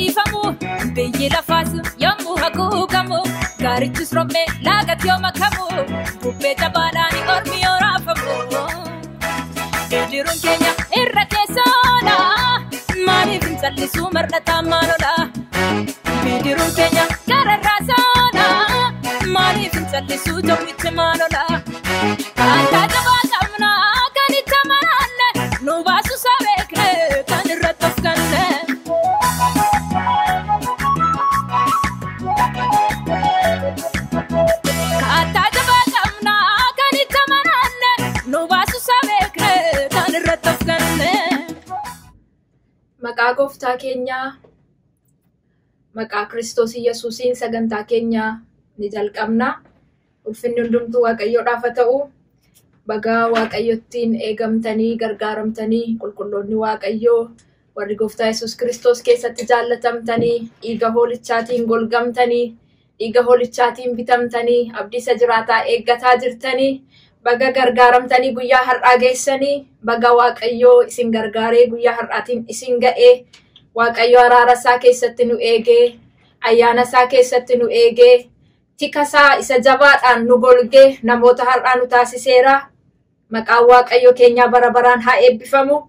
Dhiifamu biyyi lafaas yommuu haguugamu gaarichis roobee laagatti yoo makamu bubbee jabaadhaan ormi yoo raafamu. Bidiruun keenya irra keessoodha maaliif hin callisuu mar'ataa maaloodha. Bidiruun keenya gararraa soodha maaliif hin callisuu jawwichi maaloodha. Kaattaa jabaa qabna kan itti amananne nu baasu sabeekne kan irratti of ganne. Kaattaa jabaa qabna kan itti amananne nu baasu sabeekne kan irratti of ganne. Maqaa gooftaa keenyaa, maqaa Kiristoos Yesuusiin sagantaa keenyaa ni jalqabna. Ulfinni hundumtuu Waaqayyoodhaaf haa ta'u. Bagaa Waaqayyottiin eegamtanii, gargaaramtanii, qulqulloonni Waaqayyoo warri gooftaa Yesuus Kiristoos keessatti jaallatamtanii, dhiiga hoolichaatiin golgamtanii, dhiiga hoolichaatiin bitamtanii, abdii isa jiraataa eeggataa jirtanii, baga gargaaramtanii guyyaa har'aa geessanii, baga Waaqayyoo isin gargaaree guyyaa har'aatiin isin ga'ee, Waaqayyo araara isaa keessatti nu eegee, ayyaana isaa keessatti nu eegee, tika isaa isa jabaadhaan nu golgee namoota har'aa nu taasiseera. Maqaan Waaqayyo keenyaa bara baraan haa eebbifamu.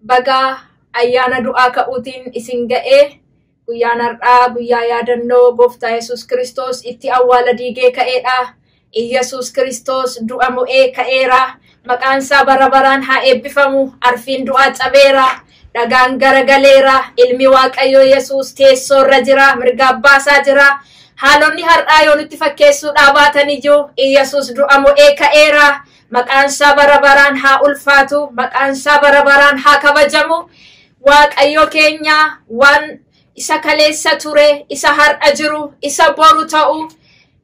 Baga ayyaana du'aa ka'uutiin isin ga'ee guyyaan har'aa guyyaa yaadannoo gooftaa Yesuus Kiristoos itti awwaala diigee ka'eedha. Iyyasuus Kiristoos du'a mo'ee ka'eera. Maqaan isaa bara baraan haa eebbifamu. Arfiin du'aa cabeera. Dhagaan garagaleera. Ilmi Waaqayyoo Yesuus teessoorra jira. Mirga abbaa isaa jira. Haalonni har'aa yoo nutti fakkeessuudhaa baatan iyyuu Iyyasuus du'a mo'ee ka'eera. Maqaan isaa bara baraan haa ulfaatu. Maqaan isaa bara baraan haa kabajamu. Waaqayyo keenya waan isa kaleessa ture, isa har'a jiru, isa boru ta'u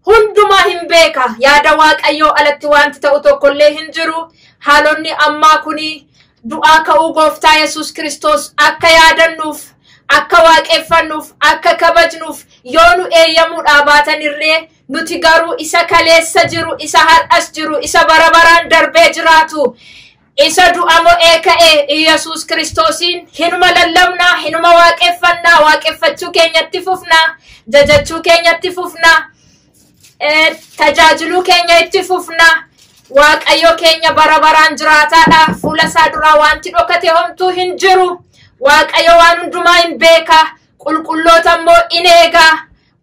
hundumaa hin beeka. Yaada Waaqayyoo alatti wanti ta'u tokkollee hin jiru. Haalonni ammaa kuni du'aa ka'uu gooftaa Yesuus Kiristoos akka yaadannuuf, akka waaqeffannuuf, akka kabajnuuf yoo nu eeyyamuudhaa baatan illee nuti garuu isa kaleessa jiru, isa har'as jiru, isa bara baraan darbee jiraatu, isa du'a mo'ee ka'e Iyyasuus Kiristoosiin hinuma lallabnaa, hinuma waaqeffannaa, waaqeffachuu keenyatti fufnaa, jajachuu keenyatti fufnaa, tajaajiluu keenya itti fufnaa. Waaqayyo keenya bara baraan jiraataadha. Fuula isaa duraa wanti dhokate homtuu hin jiru. Waaqayyo waan hundumaa hin beeka. Qulqulloota immoo in eega.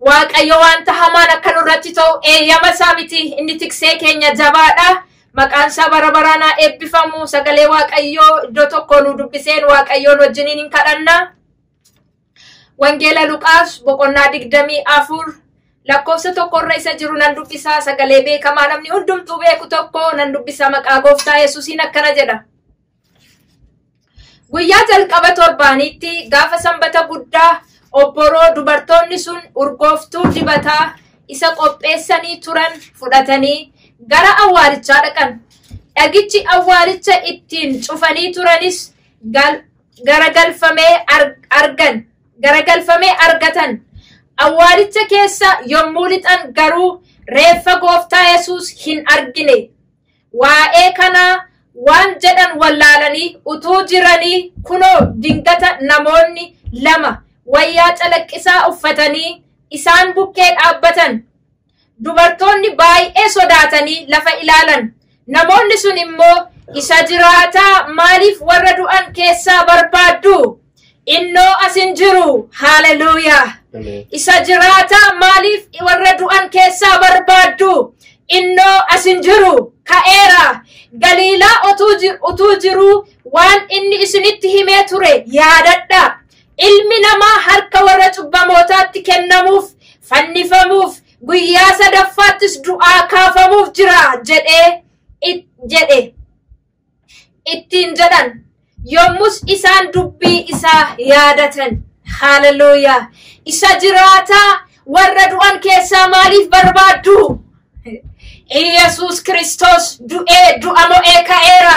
Waaqayyo wanta hamaan akka nurratti ta'u eeyyama isaa miti. Inni tiksee keenya jabaadha. Maqaan isaa bara baraan haa eebbifamu. Sagalee Waaqayyoo iddoo tokko nu dubbiseen Waaqayyoon wajjiniin hin kadhanna. Wangeela Luqaas boqonnaa 24 lakkoofsa tokkorra isa jiru nan dubbisaa. Sagalee beekamaa namni hundumtuu beeku tokko nan dubbisa. Maqaa gooftaa Yesuusiin akkana jedha. Guyyaa jalqaba torbaanitti gaafa sanbata guddaa obboroo dubartoonni sun urgooftuu dibataa isa qopheessanii turan fudhatanii gara awwaalichaa dhaqan. Dhagichi awwaalicha ittiin cufanii turanis garagalfamee argan. Garagalfamee argatan. Awwaalicha keessa yommuu lixan garuu reeffa gooftaa Yesuus hin argine. Waa'ee kanaa waan jedhan wallaalanii utuu jiranii kunoo dingata namoonni lama wayyaa calaqqisaa uffatanii isaan bukkee dhaabbatan. Dubartoonni baay'ee sodaatanii lafa ilaalan. Namoonni sun immoo isa jiraataa maaliif warra du'an keessaa barbaaddu? Innoo as hin jiru. Haleluuyaa. Isa jiraataa maaliif warra du'an keessaa barbaaddu? Innoo as hin jiru. Ka'eera. Galiilaa utuu jiruu waan inni isinitti himee ture yaadadha. Ilmi namaa harka warra cubbamootaatti kennamuuf, fannifamuuf, guyyaa sadaffaattis du'aa kaafamuuf jira jedhee jedhe. Ittiin jedhan. Yommus isaan dubbii isaa yaadatan. Haleluuyaa. Isa jiraataa warra du'an keessaa maaliif barbaaddu? Iyyasuus Kiristoos du'ee du'a mo'ee ka'eera.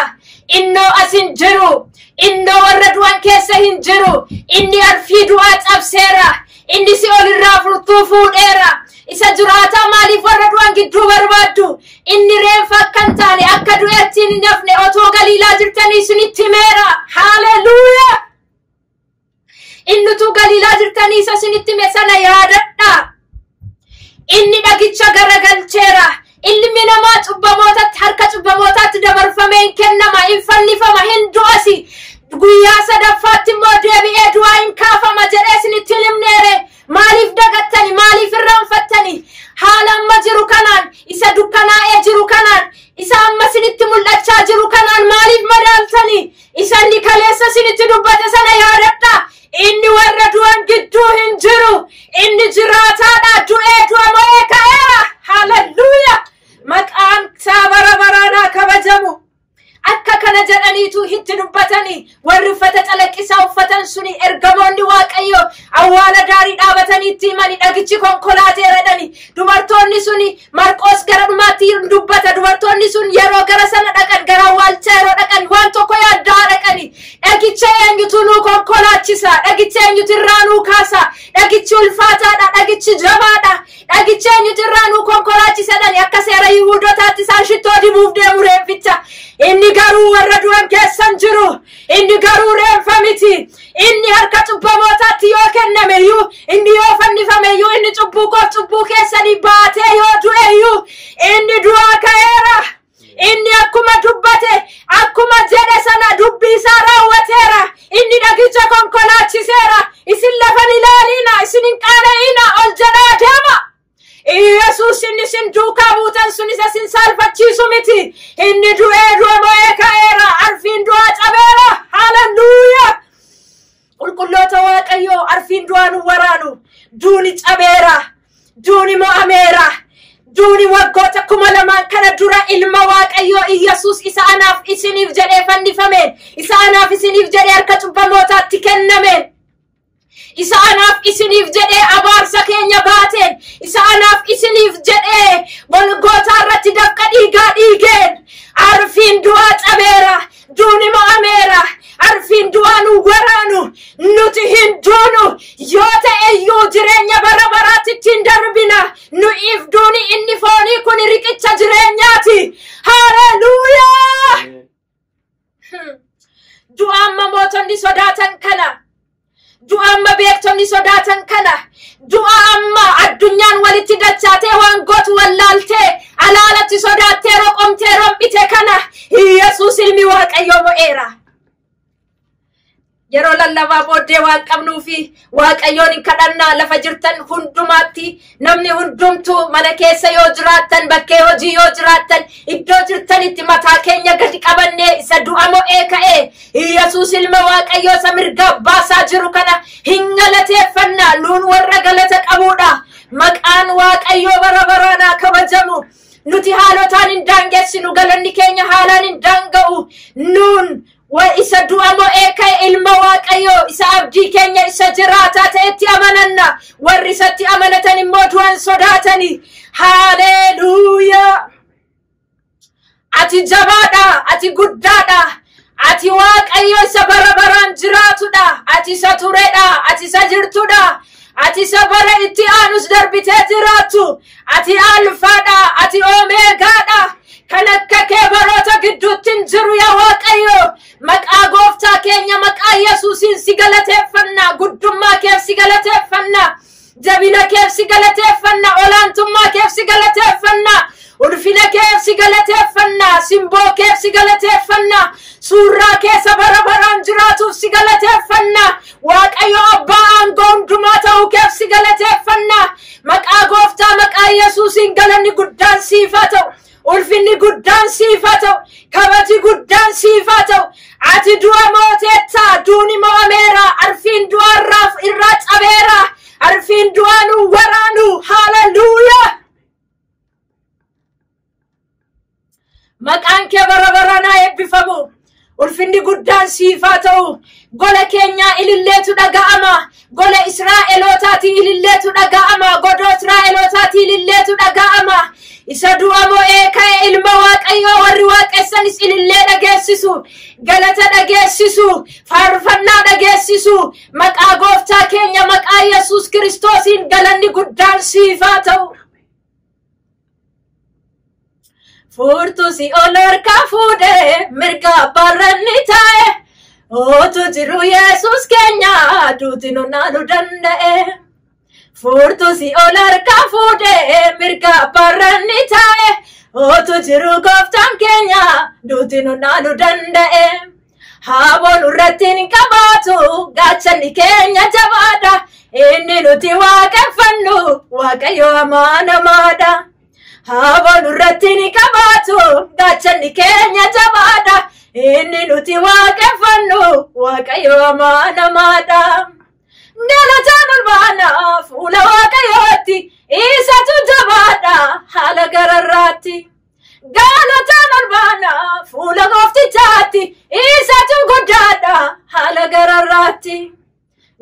Innoo as hin jiru. Innoo warra du'an keessa hin jiru. Inni arfii du'aa cabseera. Inni si'ool irraa furtuu fuudheera. Isa jiraataa maaliif warra du'an gidduu barbaaddu? Inni reenfa akka hin taane akka du'etti hin hafne otoo Galiilaa jirtanii isinitti himeera. Haleluuyaa! Inni utuu Galiilaa jirtanii isa isinitti hime sana yaadadhaa. Inni dhagicha garagalcheera. Ilmi namaa cubbamootatti harka cubbamootaatti dabarfamee hin kennama, hin fannifama, hin du'asi. Guyyaa sadaffaatti immoo deebi'ee du'aa hin kaafama jedhee isinitti hin himneere. Maaliif dagattani? Maaliif irraanfattani? Haala amma jiru kanaan, isa dukkanaa'ee jiru kanaan, isa amma isinitti mul'achaa jiru kanaan maaliif madaaltani? Isa inni kaleessa isinitti dubbate sana yaadadhaa. Inni warra du'an gidduu hin jiru. Inni jiraataadha. Du'ee du'a mo'ee ka'eera. Hallelujah! Maqaan isaa bara baraan haa kabajamu. Akka kana jedhaniitu itti dubbatanii warri uffata calaqqisaa uffatan suni ergamoonni Waaqayyoo awwaala daarii dhaabatanii itti himanii dhagichi konkolaateera jedhani. Dubartoonni suni Marqoos gara dhumaatti dubbata. Dubartoonni sun yeroo gara sana dhaqan, gara awwaalchaa yeroo dhaqan waan tokko yaaddaa dhaqani. Dhagicha eenyutu nuu konkolaachisa? Dhagicha eenyutu irraa nuu kaasa? Dhagichi ulfaataadha. Dhagichi jabaadha. Dhagicha eenyutu irraa nuu konkolaachisa jedhani. Akka seera Yihuudootaatti isaan shittoo dibuuf deemu reenficha. Inni garuu warra du'an keessa hin jiru. Inni garuu reenfa miti. Inni harka cubbamootaatti yoo kenname iyyuu, inni yoo fannifame iyyuu, inni cubbuu koof cubbuu keessanii baatee yoo du'e iyyuu, inni du'aa ka'eera. Inni akkuma dubbate, akkuma jedhe sana dubbii isaa raawwateera. Inni dhagicha konkolaachiseera. Isin lafa hin ilaaliina, isin hin qaana'ina, ol jedhaa deema. Yesuus inni isin duukaa buutan sun isa isin saalfachiisu miti. Inni du'ee du'a mo'ee ka'eera. Arfiin du'aa cabeera. Hallelujah! Qulqulloota Waaqayyoo, arfiin du'aa nu waraanu. Duuni cabeera. Duuni mo'ameera. Duuni waggoota 2000 kana dura ilma Waaqayyoo Iyyasuus isa anaaf isiniif jedhee fannifameen, isa anaaf isiniif jedhee harka cubbamootaatti kennameen, isa anaaf isiniif jedhee abaarsa keenya baateen, isa anaaf isiniif jedhee Golgootaa irratti dafqa dhiigaa dhiigeen, arfiin du'aa cabeera. Duuni mo'ameera. Arfiin du'aa nu waraanu. Nuti hin duunu. Yoo ta'e iyyuu jireenya bara baraatti ittiin darbina. Nu'iif duuni inni foonii kun riqicha jireenyaati. Haleluuyaa! Du'a amma mootonni sodaatan kana. Du'a amma beektonni sodaatan kana. Du'a amma addunyaan walitti dachaatee waan gootu wallaaltee alaalatti sodaattee roqomtee rombite kana Yesuus ilmi Waaqayyoo mo'eera. Yeroo lallabaa booddee waan qabnuu fi Waaqayyoon hin kadhannaa. Lafa jirtan hundumaatti, namni hundumtuu mana keessa yoo jiraattan, bakkee hojii yoo jiraattan, iddoo jirtanitti mataa keenya gadi qabannee isa du'a mo'ee ka'ee Yesuus ilma Waaqayyoo isa mirga baasaa jiru kana hin galateeffannaa. Nuun warra galata qabuudha. Maqaan Waaqayyoo bara baraan haa kabajamu. Nuti haalotaan hin daangessinu, galanni keenya haalaan hin daanga'u. Nuun isa du'a mo'ee ka'e ilma Waaqayyoo isa abdii keenya isa jiraataa ta'etti amananna. Warri isatti amanatan immoo du'an sodaatani. Haleluuyaa! Ati jabaadha, ati guddaadha. Ati Waaqayyo isa bara baraan jiraatudha. Ati isa turedha, ati isa jirtudha. Ati isa bara itti aanus darbitee jiraattu. Ati Alfaadha, ati Omeegaadha. Kan akka kee baroota gidduutti hin jiru yaa Waaqayyo. Maqaa gooftaa keenya maqaa Yesuusiin si galateeffanna. Guddummaa keef si galateeffanna. Jabina keef si galateeffanna. Olaantummaa keef si galateeffanna. Ulfina keef si galateeffanna. Simboo keef si galateeffanna. Suuraa keessa bara baraan jiraatuuf si galateeffanna. Waaqayyo abbaa aangoo hundumaa ta'uu keef si galateeffanna. Maqaa gooftaa maqaa Yesuusiin galanni guddaan siif haa ta'u. Ulfinni guddaan siif haa ta'u. Kabaji guddaan siif haa ta'u. Ati du'a mooteetta. Duuni mo'ameera. Arfiin du'arraa irraa cabeera. Arfiin du'aa nu waraanu. Haleluuyaa! Maqaan kee bara baraan haa eebbifamu. Ulfinni guddaan siif haa ta'u. Gola keenyaa ililleetu dhaga'ama. Gola Israa'elootaatii ililleetu dhaga'ama. Godoo Israa'elootaatii ililleetu dhaga'ama. Isa du'a mo'ee ka'e ilma Waaqayyoo warri waaqessanis ilillee dhageessisu. Galata dhageessisu. Faarfannaa dhageessisu. Maqaa gooftaa keenya maqaa Yesuus Kiristoosiin galanni guddaan siif haa ta'u. Furtuu si ol harkaa fuudhee mirga abbaarra ni taa'e. Otu jiru Yesuus keenya duuti nu naanuu danda'e. Furtuu si ol harkaa fuudhee mirga abbaarran ni taa'e. Otu jiru gooftaan keenya duuti nu naanuu danda'e. Haboon irratti hin qabaatu gaachanni keenya jabaadha. Inni nuti waaqeffannu Waaqayyo amanamaadha. Haboon irratti hin qabaatu gaachanni keenya jabaadha. Inni nuti waaqeffannu Waaqayyo amanamaadha. Galataan ol baana fuula Waaqayyootti isatu jabaadha haala gararraatti. Galataan ol baana fuula gooftichaatti isatu guddaadha haala gararraatti.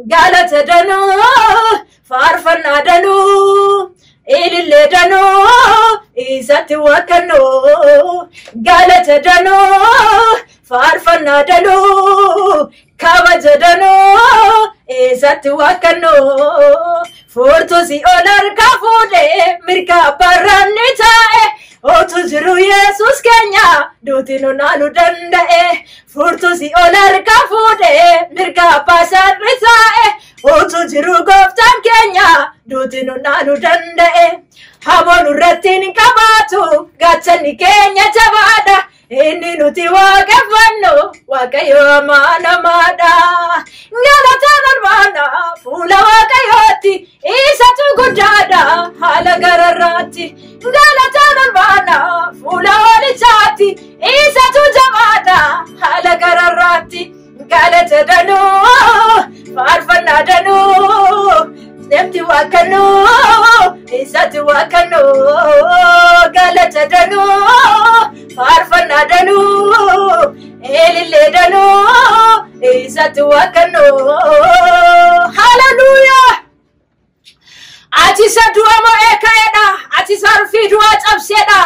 Galata danuu, faarfannaa danuu, ilillee danuu, isatti waaqannoo. Galata danuu, faarfannaa danuu, kabaja danuu, isatti waaqannoo. Furtuu si ol harkaa fuudhee mirga abbaarran ni taa'e. Otu jiru Yesuus keenya duuti nu naanuu danda'e. Furtuu si ol harkaa fuudhee mirga abbaa isaarri taa'e. Otu jiru gooftaan keenya duuti nu naanuu danda'e. Haboon irratti hin qabaatu gaachanni keenya jabaadha. Inni nuti waaqeffannu Waaqayyo amanamaadha. Galataan ol baana fuula Waaqayyootti isatu guddaadha haala gararraatti. Galataan ol baana fuula Hoolichaatti isatu jabaadha haala gararraatti. Galata danuu, faarfannaa danuu, isatti waaqannoo, isatti waaqannoo. Galata danuu, faarfannaa danuu, ilillee danuu, isatti waaqannoo. Haleluuyaa! Ati isa du'a mo'ee ka'eedha. Ati isa arfii du'aa cabseedha.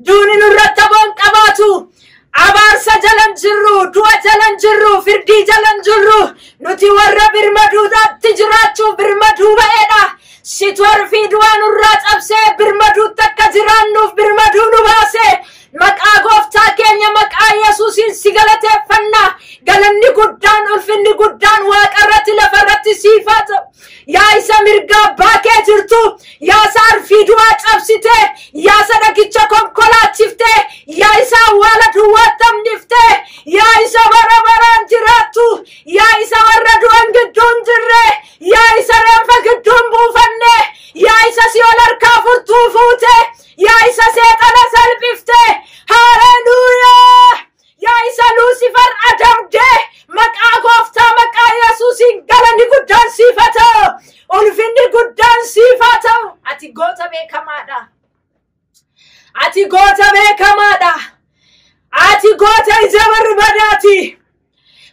Duuni nurratti aboon qabaatu. Abaarsa jalan jirru, du'a jalan jirru, firdii jalan jirru. Nuti warra birmaduudhaatti jiraachuuf birmaduu ba'eedha. Situ arfii du'aa nurraa cabsee birmaduutti akka jiraannuuf birmaduu nu baase. Maqaa gooftaa keenya maqaa Yesuusiin si galateeffanna. Galanni guddaan, ulfinni guddaan waaqa irratti lafa irratti siif haa ta'u. Yaa isa mirga abbaa kee jirtu, yaa isa arfii du'aa cabsite, yaa isa dhagicha konkolaachifte, yaa isa awwaala duwwaatti hambifte, yaa isa bara baraan jiraattu, yaa isa warra du'an gidduu hin jirre, yaa isa reeffa gidduu hin buufanne, yaa isa si'ool harkaa furtuu fuute, yaa isa seexana salphifte. Haleluuyaa! Yaa isa Luusifar adamdee maqaa gooftaa maqaa Yesuusiin galanni guddaan siif haa ta'u. Ulfinni guddaan siif haa ta'u. Ati goota beekamaadha. Ati goota beekamaadha. Ati goota ija barbadaati.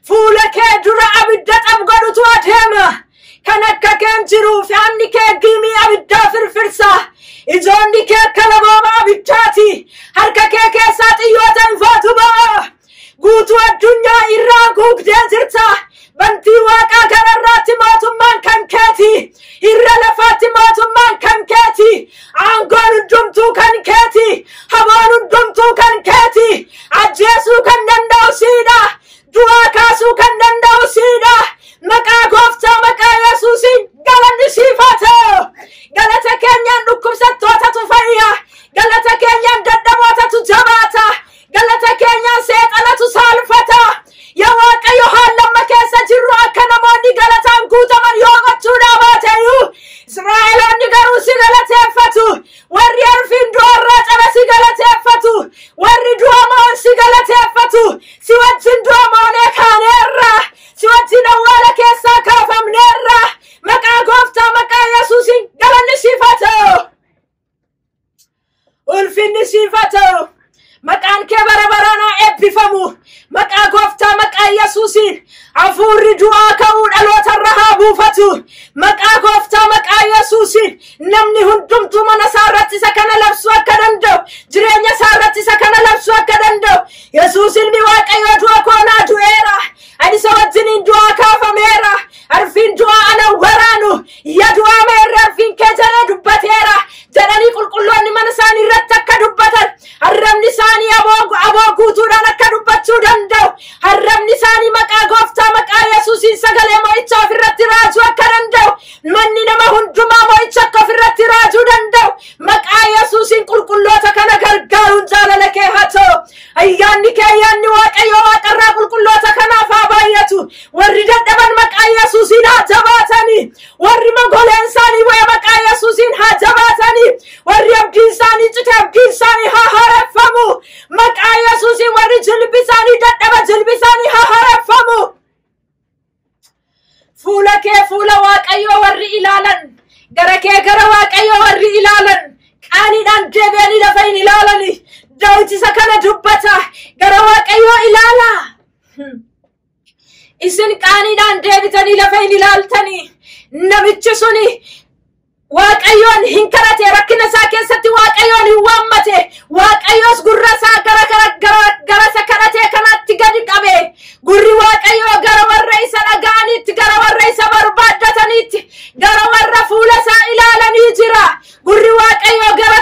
Fuula kee dura abidda xab godhutu adeema. Kan akka kee hin jiru faanni kee giimii abiddaa firfirsa. Ijoonni kee akka labooma abiddaati. Harka kee keessaa xiyyoota ifaatu ba'a. Guutuu addunyaa irraa guugdee jirta. Bantii waaqaa kanarraatti mootummaan kan keeti. Irra lafaatti mootummaan kan keeti. Aangoon hundumtuu kan keeti. Haboon hundumtuu kan keeti. Ajjeesuu kan danda'u siidha. Du'aa kaasuu kan danda'u siidha. Maqaa gooftaa maqaa Yesuusiin galanni siif haa ta'u. Galata keenyaan dhukkubsattootatu fayya. Galata keenyaan dadhabootatu jabaata. Galata keenyaan seexanatu saalfata. Yaa Waaqayyo, haala amma keessa jirru akka namoonni galataan guutaman yoo gochuudhaa baateyyuu, Israa'eloonni garuu si galateeffatu. Warri arfiin du'arraa caba si galateeffatu. Warri du'a mo'an si galateeffatu. Si wajjin du'a moonee kaaneerra. Si wajjin awwaala keessaa kaafamneerra. Maqaa gooftaa maqaa Yesuusiin galanni siif haa ta'u. Ulfinni siif haa ta'u. Maqaan kee bara baraan haa eebbifamu. Maqaa gooftaa maqaa Yesuusiin hafuurri du'aa ka'uu dhalootarra haa buufatu. Maqaa gooftaa maqaa Yesuusiin namni hundumtuu mana isaa irratti isa kana labsuu akka danda'u, jireenya isaa irratti isa kana labsuu akka danda'u. Yesuus ilmi Waaqayyoo du'a koonaa du'eera. Ani isa wajjiniin du'aa kaafameera. Arfiin du'aa ana waraanu. Yaa du'aa meerre arfiin kee jedhee dubbateera. Jedhanii qulqulloonni mana isaanii irratti akka dubbatan, arrabni isaanii aboo guutuudhaan akka dubbachuu danda'u. Arrabni isaanii maqaa gooftaa Warri abdiin isaanii cite abdiin isaanii haa haareffamu. Maqaa Yesuusiin warri jilbi isaanii dadhaba jilbi isaanii haa haareffamu. Fuula kee fuula Waaqayyoo warri ilaalan, gara kee gara Waaqayyoo warri ilaalan, qaaniidhaan deebi'anii lafa hin ilaalani. Daawit isa kana dubbata, gara Waaqayyoo ilaalaa. Isin qaaniidhaan deebitanii lafa hin ilaaltanii. Namichi suni Waaqayyoon hin kadhate, rakkina isaa keessatti Waaqayyoon hin waammate. Waaqayyoos gurra isaa gara isa kadhatee kanaatti gadi qabe. Gurri Waaqayyoo gara warra isa dhaga'aniitti, gara warra isa barbaaddataniitti, gara warra fuula isaa ilaalanii jira. Gurri Waaqayyoo gara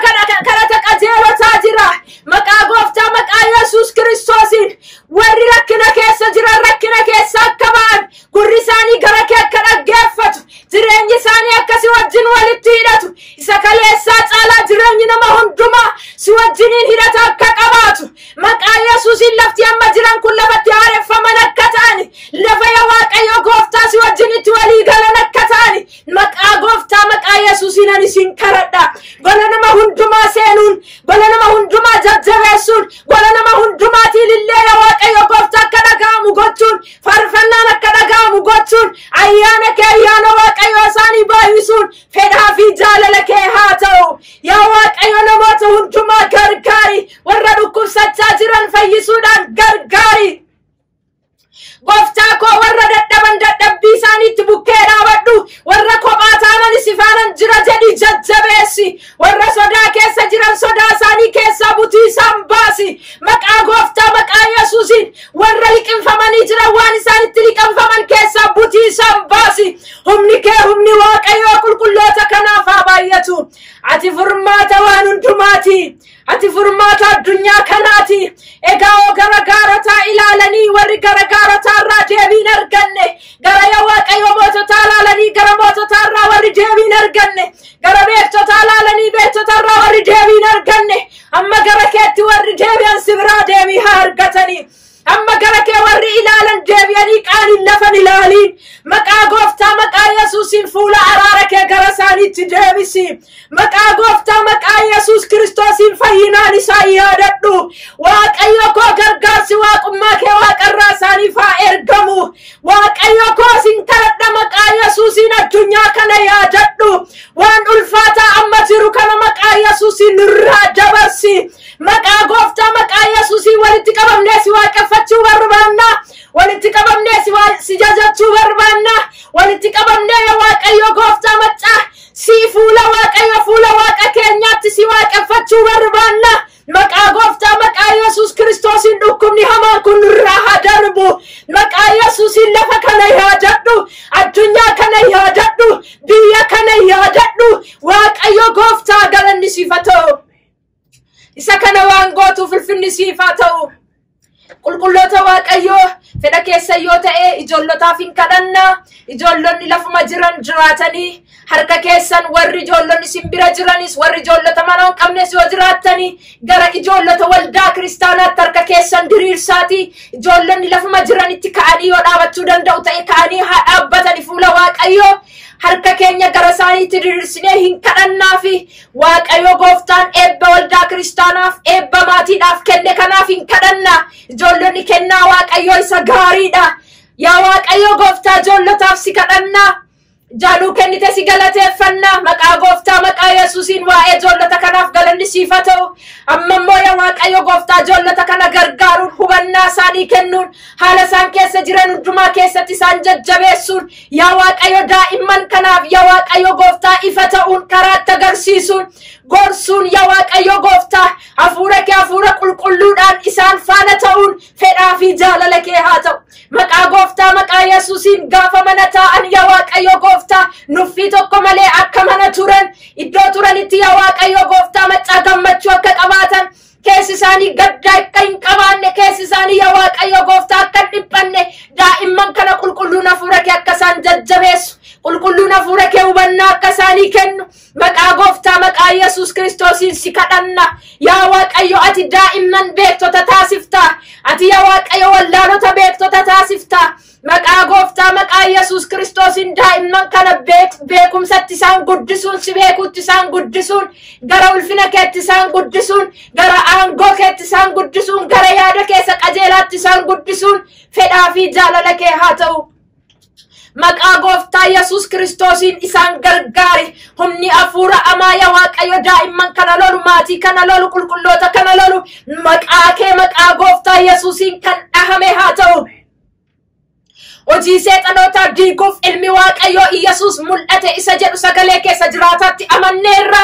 kadhata qajeelotaa jira. Maqaa Gooftaa maqaa Yesuus Kiristoosiin warri rakkina keessa jiran rakkina keessa akka ba'an, gurri isaanii gara kee akka dhaggeeffatu, jireenyi isaanii akka si wajjin walitti hidhatu, isa kaleessaa caalaa jireenyi nama hundumaa si wajjiniin hidhata akka qabaatu, maqaa Yesuusiin lafti amma jiran kun lafatti haareffaman akka ta'ani, lafa yaa Waaqayyo Gooftaa si wajjinitti walii galan akka ta'ani, maqaa Gooftaa maqaa Yesuusiin ani isin kadhadha. Gola nama hundumaa seenuun, gola nama hundumaa jajjabeessuun, gola nama hundumaatiin illee yaa Waaqayyo Gooftaa akka dhaga'amu gochuun, faarfannaan akka dhaga'amu gochuun, ayyaana kee ayyaana Waaqayyoo isaanii baay'isuun fedhaa fi jaalala kee haa ta'u. Yaa Waaqayyo namoota hundumaa gargaari, warra dhukkubsachaa jiran fayyisuudhaan gargaari. Gooftaa koo warra dadhaban dadhabbii isaaniitti bukkee dhaabadhu, warra kophaa taanan si faanan jira jedhi jajjabeessi, warra sodaa keessa jiran sodaa isaanii keessaa butii isaan baasi. Maqaa Gooftaa maqaa Yesuusiin warra liqinfamanii jiran waan isaanitti liqinfaman keessaa butii isaan baasi. Humni kee humni Waaqayyoo qulqulloota kanaaf haa baay'atu. Ati furmaata waan hundumaati. Ati furmaata addunyaa kanaati. Egaa oo gara gaarotaa ilaalanii warri gara gaarotaa irraa deebiin arganne, gara yaa Waaqayyo moototaa ilaalanii gara moototaa irraa warri deebiin arganne, gara beektotaa ilaalanii beektota irraa warri deebiin arganne, amma gara keetti warri deebi'an si biraa deebii haa argatanii. Amma gara kee warri ilaalan deebi'anii qaaniin lafan ilaaliin. Maqaa Gooftaa maqaa Yesuusiin fuula araara kee gara isaaniitti deebisi. Maqaa Gooftaa maqaa Yesuus Kiristoosiin fayyinaan isaan yaadadhu. Waaqayyo koo gargaarsi waaqummaa kee waaqarraa isaaniif haa ergamu. Waaqayyo koo sin kadhadha maqaa Yesuusiin addunyaa kana yaadadhu. Waan ulfaataa amma jiru kana maqaa Yesuusiin nurraa dabarsi. Maqaa Gooftaa maqaa Yesuusiin walitti qabamnee si waaqeffachuu barbaanna. Walitti qabamnee si jajachuu barbaanna. Walitti qabamnee yaa Waaqayyo Gooftaa maccaa si fuula Waaqayyo fuula Waaqa keenyaatti si waaqeffachuu barbaanna. Maqaa Gooftaa maqaa Yesuus Kiristoosiin dhukkubni hamaan kun nurraa haa darbu. Maqaa Yesuusiin lafa kana yaadadhu. Addunyaa kana yaadadhu. Biyya kana yaadadhu. Waaqayyo Gooftaa galanni siif haa ta'u. Isa kana waan gootuuf ulfinni siif haa ta'u. Qulqulloota Waaqayyoo fedha keessa yoo ta'e ijoollotaaf hin kadhanna. Ijoollonni lafuma jiran jiraatanii harka keessan warri ijoollonni isin bira jiranis warri ijoollota mana hin qabnes yoo jiraattanii gara ijoollota waldaa kiristaanaatti harka keessan diriirsaati. Ijoollonni lafuma jiranitti ka'anii yoo dhaabachuu danda'u ta'e ka'anii haa dhaabbatani fuula Waaqayyoo. Harka keenya gara isaaniitti diriirsinee hin kadhannaafi. Waaqayyo Gooftaan eebba waldaa kiristaanaaf eebba maatiidhaaf kenne kanaaf hin kadhanna. Ijoollonni kennaa Waaqayyoo isa gaariidha. Yaa Waaqayyo Gooftaa ijoollotaaf si kadhanna. Jaaluu kennite si galateeffanna. Maqaa Gooftaa maqaa Yesuusiin waa'ee ijoollota kanaaf galanni siif haa ta'u. Amma immoo yaa Waaqayyo Gooftaa ijoollota kana gargaaruun hubannaa isaanii kennuun haala isaan keessa jiran hundumaa keessatti isaan jajjabeessuun yaa Waaqayyo daa'imman kanaaf yaa Waaqayyo Gooftaa ifa ta'uun karaatti agarsiisuun gorsuun yaa Waaqayyo Gooftaa hafuura kee hafuura qulqulluudhaan isaan faana ta'uun fedhaa fi jaalala kee haa ta'u. Maqaa Gooftaa maqaa Yesuusiin gaafa mana taa'an yaa Waaqayyo Gooftaa nuffii tokko malee akka mana turan iddoo turanitti yaa Waaqayyo Gooftaa maccaa gammachuu akka qabaatan keessi isaanii gadda akka hin qabaanne keessi isaanii yaa Waaqayyo Gooftaa akka hin dhiphanne daa'imman kana qulqulluun hafuura kee akka isaan jajjabeessu Qulqulluun hafuura kee hubannaa akka isaanii kennu maqaa gooftaa maqaa Yesuus Kiristoosiin si kadhanna. Yaa Waaqayyo, ati daa'imman beektota taasifta. Ati yaa Waaqayyo wallaalota beektota taasifta. Maqaa gooftaa maqaa Yesuus Kiristoosiin daa'imman kana beekumsatti isaan guddisuun, si beekuutti isaan guddisuun, gara ulfina keetti isaan guddisuun, gara aangoo keetti isaan guddisuun, gara yaada keessa qajeelaatti isaan guddisuun fedhaa fi jaalala kee haa ta'u. Maqaa gooftaa Yesuus Kiristoosiin isaan gargaari. Humni hafuura amaa yaa Waaqayyo daa'imman kana lolu, maatii kana lolu, qulqulloota kana lolu, maqaa kee maqaa gooftaa Yesuusiin kan dhahame haa ta'u. Hojii seexanootaa diiguuf ilmi Waaqayyoo Iyyasuus mul'ate isa jedhu sagalee keessa jiraataatti amanneerra.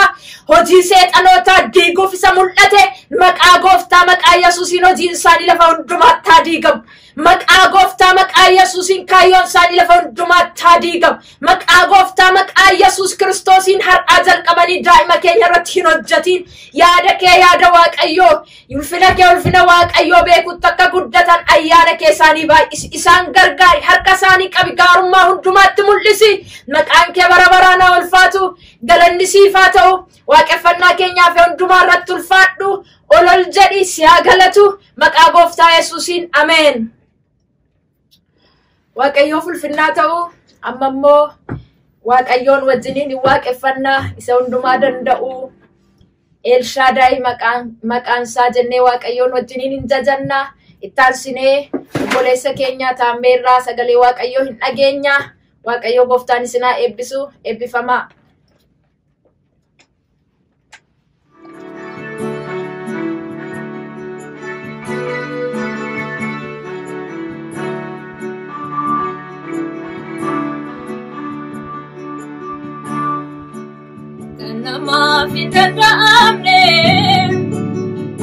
Hojii seexanootaa diiguuf isa mul'ate maqaa gooftaa maqaa Yesuusiin hojiin isaanii lafa hundumaatti haa diigamu. Maqaa gooftaa maqaa Yesuusiin kaayyoon isaanii lafa hundumaatti haa diigamu. Maqaa gooftaa maqaa Yesuus Kiristoosiin har'aa jalqabanii daa'ima keenya irratti hin hojjetiin. Yaada kee yaada Waaqayyoo, ulfina kee ulfina Waaqayyoo beekutti akka guddatan ayyaana kee isaanii baay'isi. Isaan gargaari, harka isaanii qabi, gaarummaa hundumaatti mul'isi. Maqaan kee bara baraan haa ulfaatu, galanni siif haa ta'u. Waaqeffannaa keenyaaf hundumaa irratti ulfaadhu. Olol jedhi, si haa galatu. Maqaa gooftaa Yesuusiin ameen. Waaqayyoof ulfinnaa ta'u. Amma immoo Waaqayyoon wajjiniin waaqeffannaa isa hundumaa danda'u. Elshaadaay maqaan isaa jennee Waaqayyoon wajjiniin hin jajannaa. Ittaansinee obboleessa keenya Taammeerraa sagalee Waaqayyoo hin dhageenya. Waaqayyoo gooftaan isinaa eebbisu. Eebbifamaa. Kan namaaf hin danda'amne,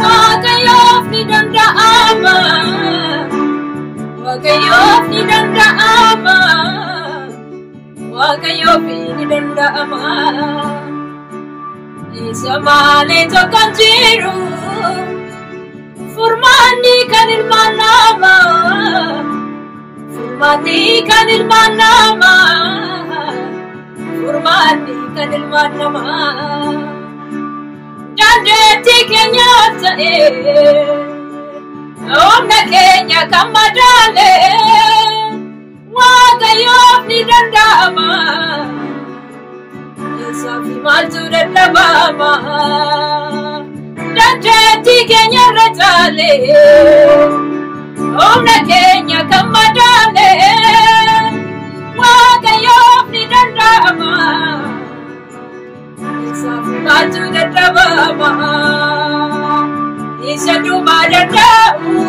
Waaqayyoof ni danda'ama. Waaqayyoof ni danda'ama. Waaqayyoof ni danda'ama. Isa malee tokko hin jiru, furmaanni kan ilmaan namaa. Furmaanni kan ilmaan namaa. Furmaanni kan ilmaan namaa. Dandeettii keenyaaf ta'e, humna keenya kan madaale, Waaqayyoof ni danda'ama. Isaaf maaltu dadhabama? Dandeettii keenya irra caale, humna keenya kan madaale, Waaqayyoof ni danda'ama. Isaaf maaltu dadhabama? Isa dumaa danda'u,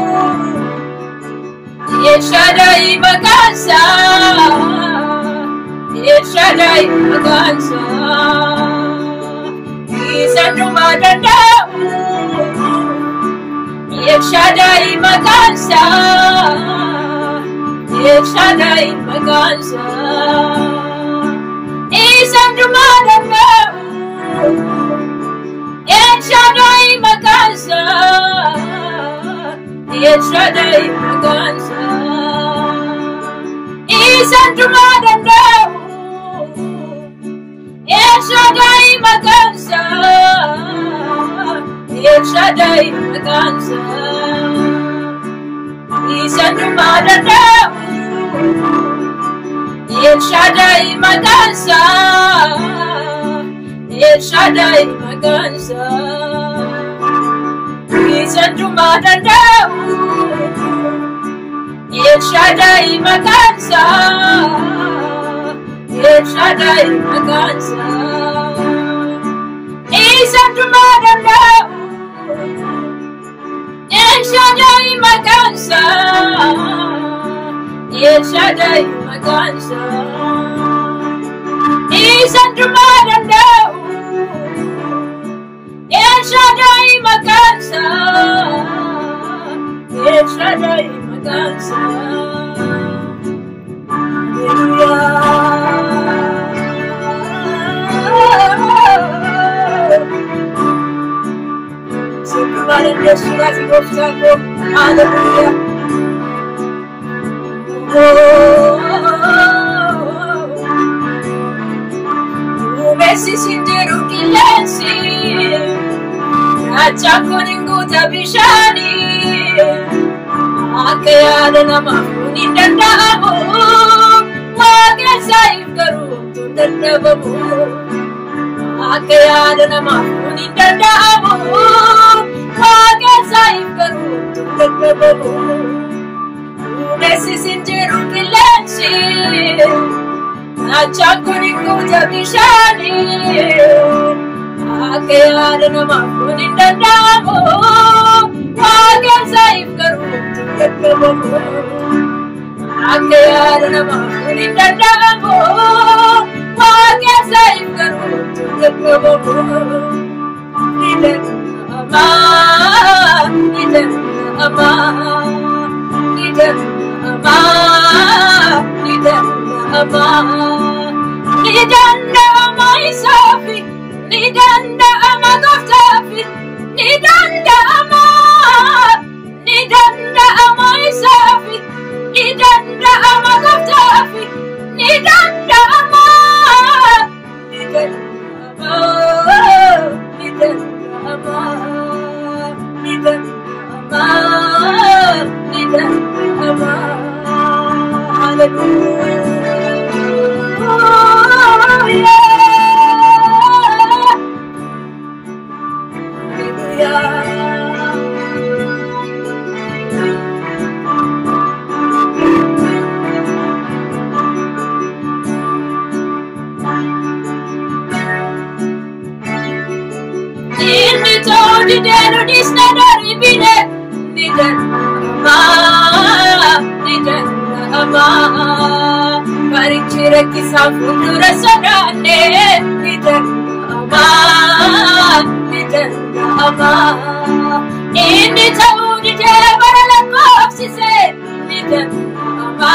Elshaadaay maqaan isaa, Elshaadaay maqaan isaa. Isa dumaa danda'u, Elshaadaay maqaan isaa, Elshaadaay maqaan isaa. Isa dumaa danda'u, Elshaadaay maqaan isaa, Elshaadaay maqaan isaa. Isa dumaa danda'u, Elshaadaay maqaan isaa, Elshaadaay maqaan isaa. Isa dumaa danda'u, Elshaadaay maqaan isaa, Elshaadaay maqaan isaa. Isa dumaa danda'u, Elshaadaay maqaan isaa, Elshaadaay maqaan isaa. Isa dumaa danda'u, Elshaadaay maqaan isaa, Elshaadaay maqaan isaa. Isa dumaa danda'u, Elshaadaay maqaan isaa, Elshaadaay maqaan isaa. Haleluuyaa. Sirbumaan dandeessuudhaaf gooftaa koo. Haleluuyaa. Oh. Duumessi sin jiru qilleensi. Raachaan kun hin guuta bishaanii. Akka yaada namaaf kun hin danda'amu. Waaqessaaf garuu homtuun dadhabamu. Akka yaada namaaf kun hin danda'amu. Waaqessaaf garuu homtuun dadhabamu. Duumessi sin jiru qilleensi. Raachaan kun hin guuta bishaanii. Akka yaada namaaf kun hin danda'amu. Waaqessaaf garuu homtuun dadhabamu. Akka yaada namaaf kun hin danda'amu. Waaqessaaf garuu homtuun dadhabamu. Ni danda'ama, ni danda'ama, ni danda'ama, ni danda'ama. Ni danda'ama isaafi, ni danda'ama gooftaafi, ni danda'ama, ni danda'ama isaafi, ni danda'ama gooftaafi, ni danda'ama, ni danda'ama, ni danda'ama, ni danda'ama, ni danda'ama. Hallelujah. Hallelujah. Inni ta'uu didee nutis na darbine ni danda'ama, ni danda'ama. Barichi rakkisaa fuuldura sodaanne ni danda'ama, ni danda'ama. Inni ta'uu didee bara lakkoofsise ni danda'ama,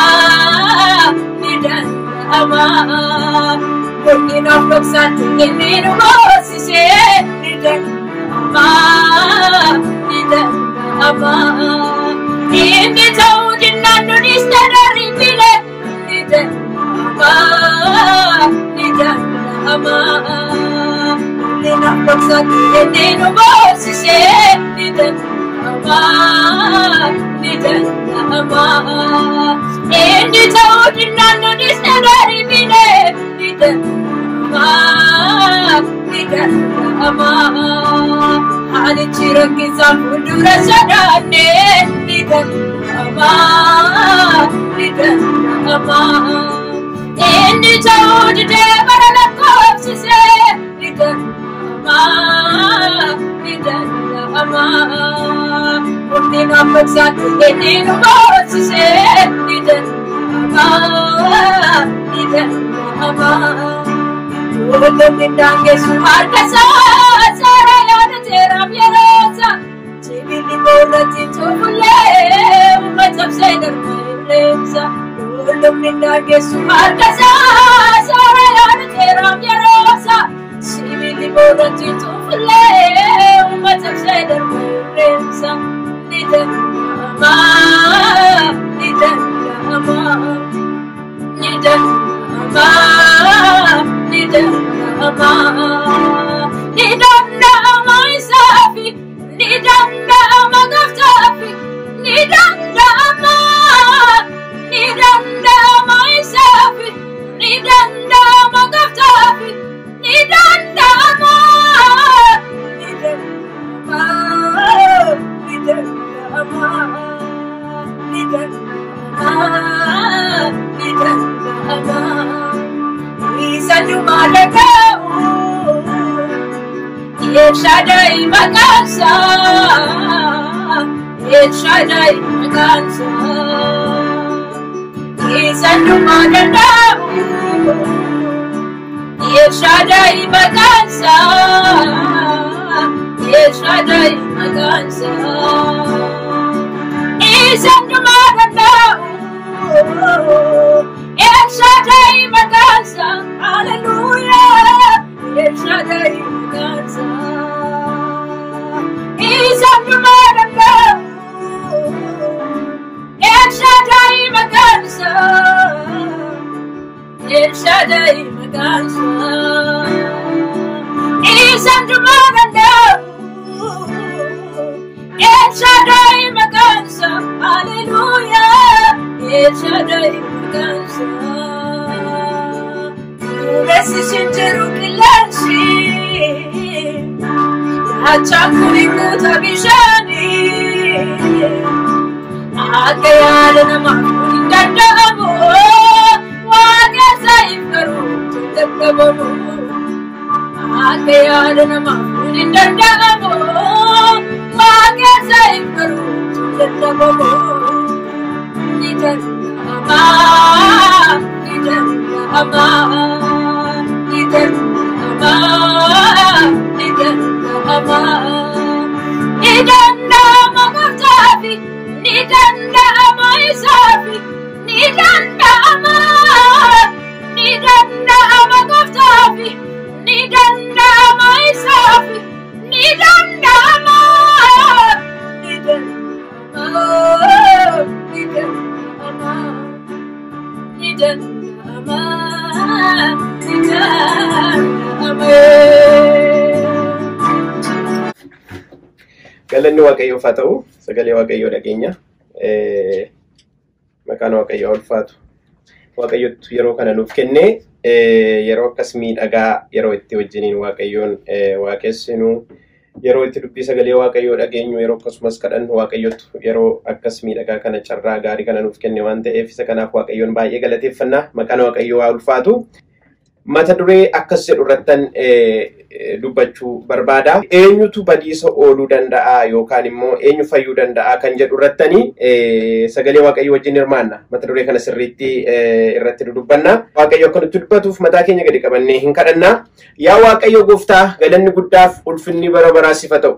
ni danda'ama. Guddinaaf dhoksaatti inni nu moosise ni danda'ama, ni danda'ama. Inni ta'uu dinnaan nunis na darbine ni danda'ama, ni danda'ama. Guddinaaf dhoksaatti inni nu moosise ni danda'ama, ni danda'ama. Inni ta'uu dinnaan nunis na darbine ni danda'ama, ni danda'ama. Haalichi rakkisaa fuuldura sodaanne ni danda'ama, ni danda'ama. Inni ta'uu didee bara lakkoofsise ni danda'ama, ni danda'ama. Guddinaaf dhoksaatti inni nu moosise ni danda'ama, ni danda'ama. Dullumni daangessu harka isaa seera yaadateeraaf yeroo isaa. Sibiilli boorratti tufullee uummata cabsee darba illeensa. Dullumni daangessu harka isaa seera yaadateeraaf yeroo isaa. Sibiilli boorratti tufullee uummata cabsee darba illeensa. Ni danda'ama, ni danda'ama. Ni danda'ama, ni danda'ama. Ni danda'ama isaafi, ni danda'ama gooftaafi, ni danda'ama, ni danda'ama isaafi, ni danda'ama gooftaafi, ni danda'ama, ni danda'ama, ni danda'ama, ni danda'ama, ni danda'ama. Isa dhumaa dhaga'u, El Shaddai maqaan isaa, El Shaddai maqaan isaa. Isa dhumaa danda'u, El Shaddai maqaan isaa, El Shaddai maqaan isaa. Isa dhumaa danda'u, El Shaddai maqaan isaa, hallelujah. El Shaddai maqaan isaa. Isa dhumaa danda'u, El Shaddai maqaan isaa, El Shaddai maqaan isaa. Daakuu guutaa bishaanii akka yaada namaa hin danda'amu. Waaqessa hin garuu dadhabamu. Akka yaada namaa hin danda'amu. Waaqessa hin garuu dadhabamu. Ni danda'ama, ni danda'ama, ni danda'ama, ni danda'ama. Ni danda'ama gooftaafi, ni danda'ama isaafi, ni danda'ama, ni danda'ama gooftaafi, ni danda'ama isaafi, ni danda'ama, ni danda'ama, ni danda'ama, ni danda'ama, ni danda'ama. Galanni Waaqayyoof haa ta'u, sagalee Waaqayyoo dhageenya. Maqaan Waaqayyoo ulfaatu. Waaqayyotu yeroo kana nuuf kennee yeroo akkas miidhagaa yeroo itti wajjiniin Waaqayyoon waaqessinu, yeroo itti dubbii sagalee Waaqayyoo dhageenyu, yeroo akkasumas kadhannu Waaqayyotu yeroo akkas miidhagaa kana carraa gaarii kana nuuf kenne waan ta'eef isa kanaaf Waaqayyoon baay'ee galateeffanna. Maqaan Waaqayyoo haa ulfaatu. Mata duree akkas jedhu irrattan dubbachuu barbaada. Eenyutu badiisa ooluu danda'a yookaan immoo eenyu fayyuu danda'a kan jedhu irrattani sagalee Waaqayyoo wajjin hirmaanna. Mata duree kana sirriitti irratti dudubbanna. Waaqayyo akka nutti dubbatuuf mataa keenya gadi qabannee hin kadhanna. Yaa Waaqayyo gooftaa, galanni guddaaf ulfinni bara baraa siif haa ta'u.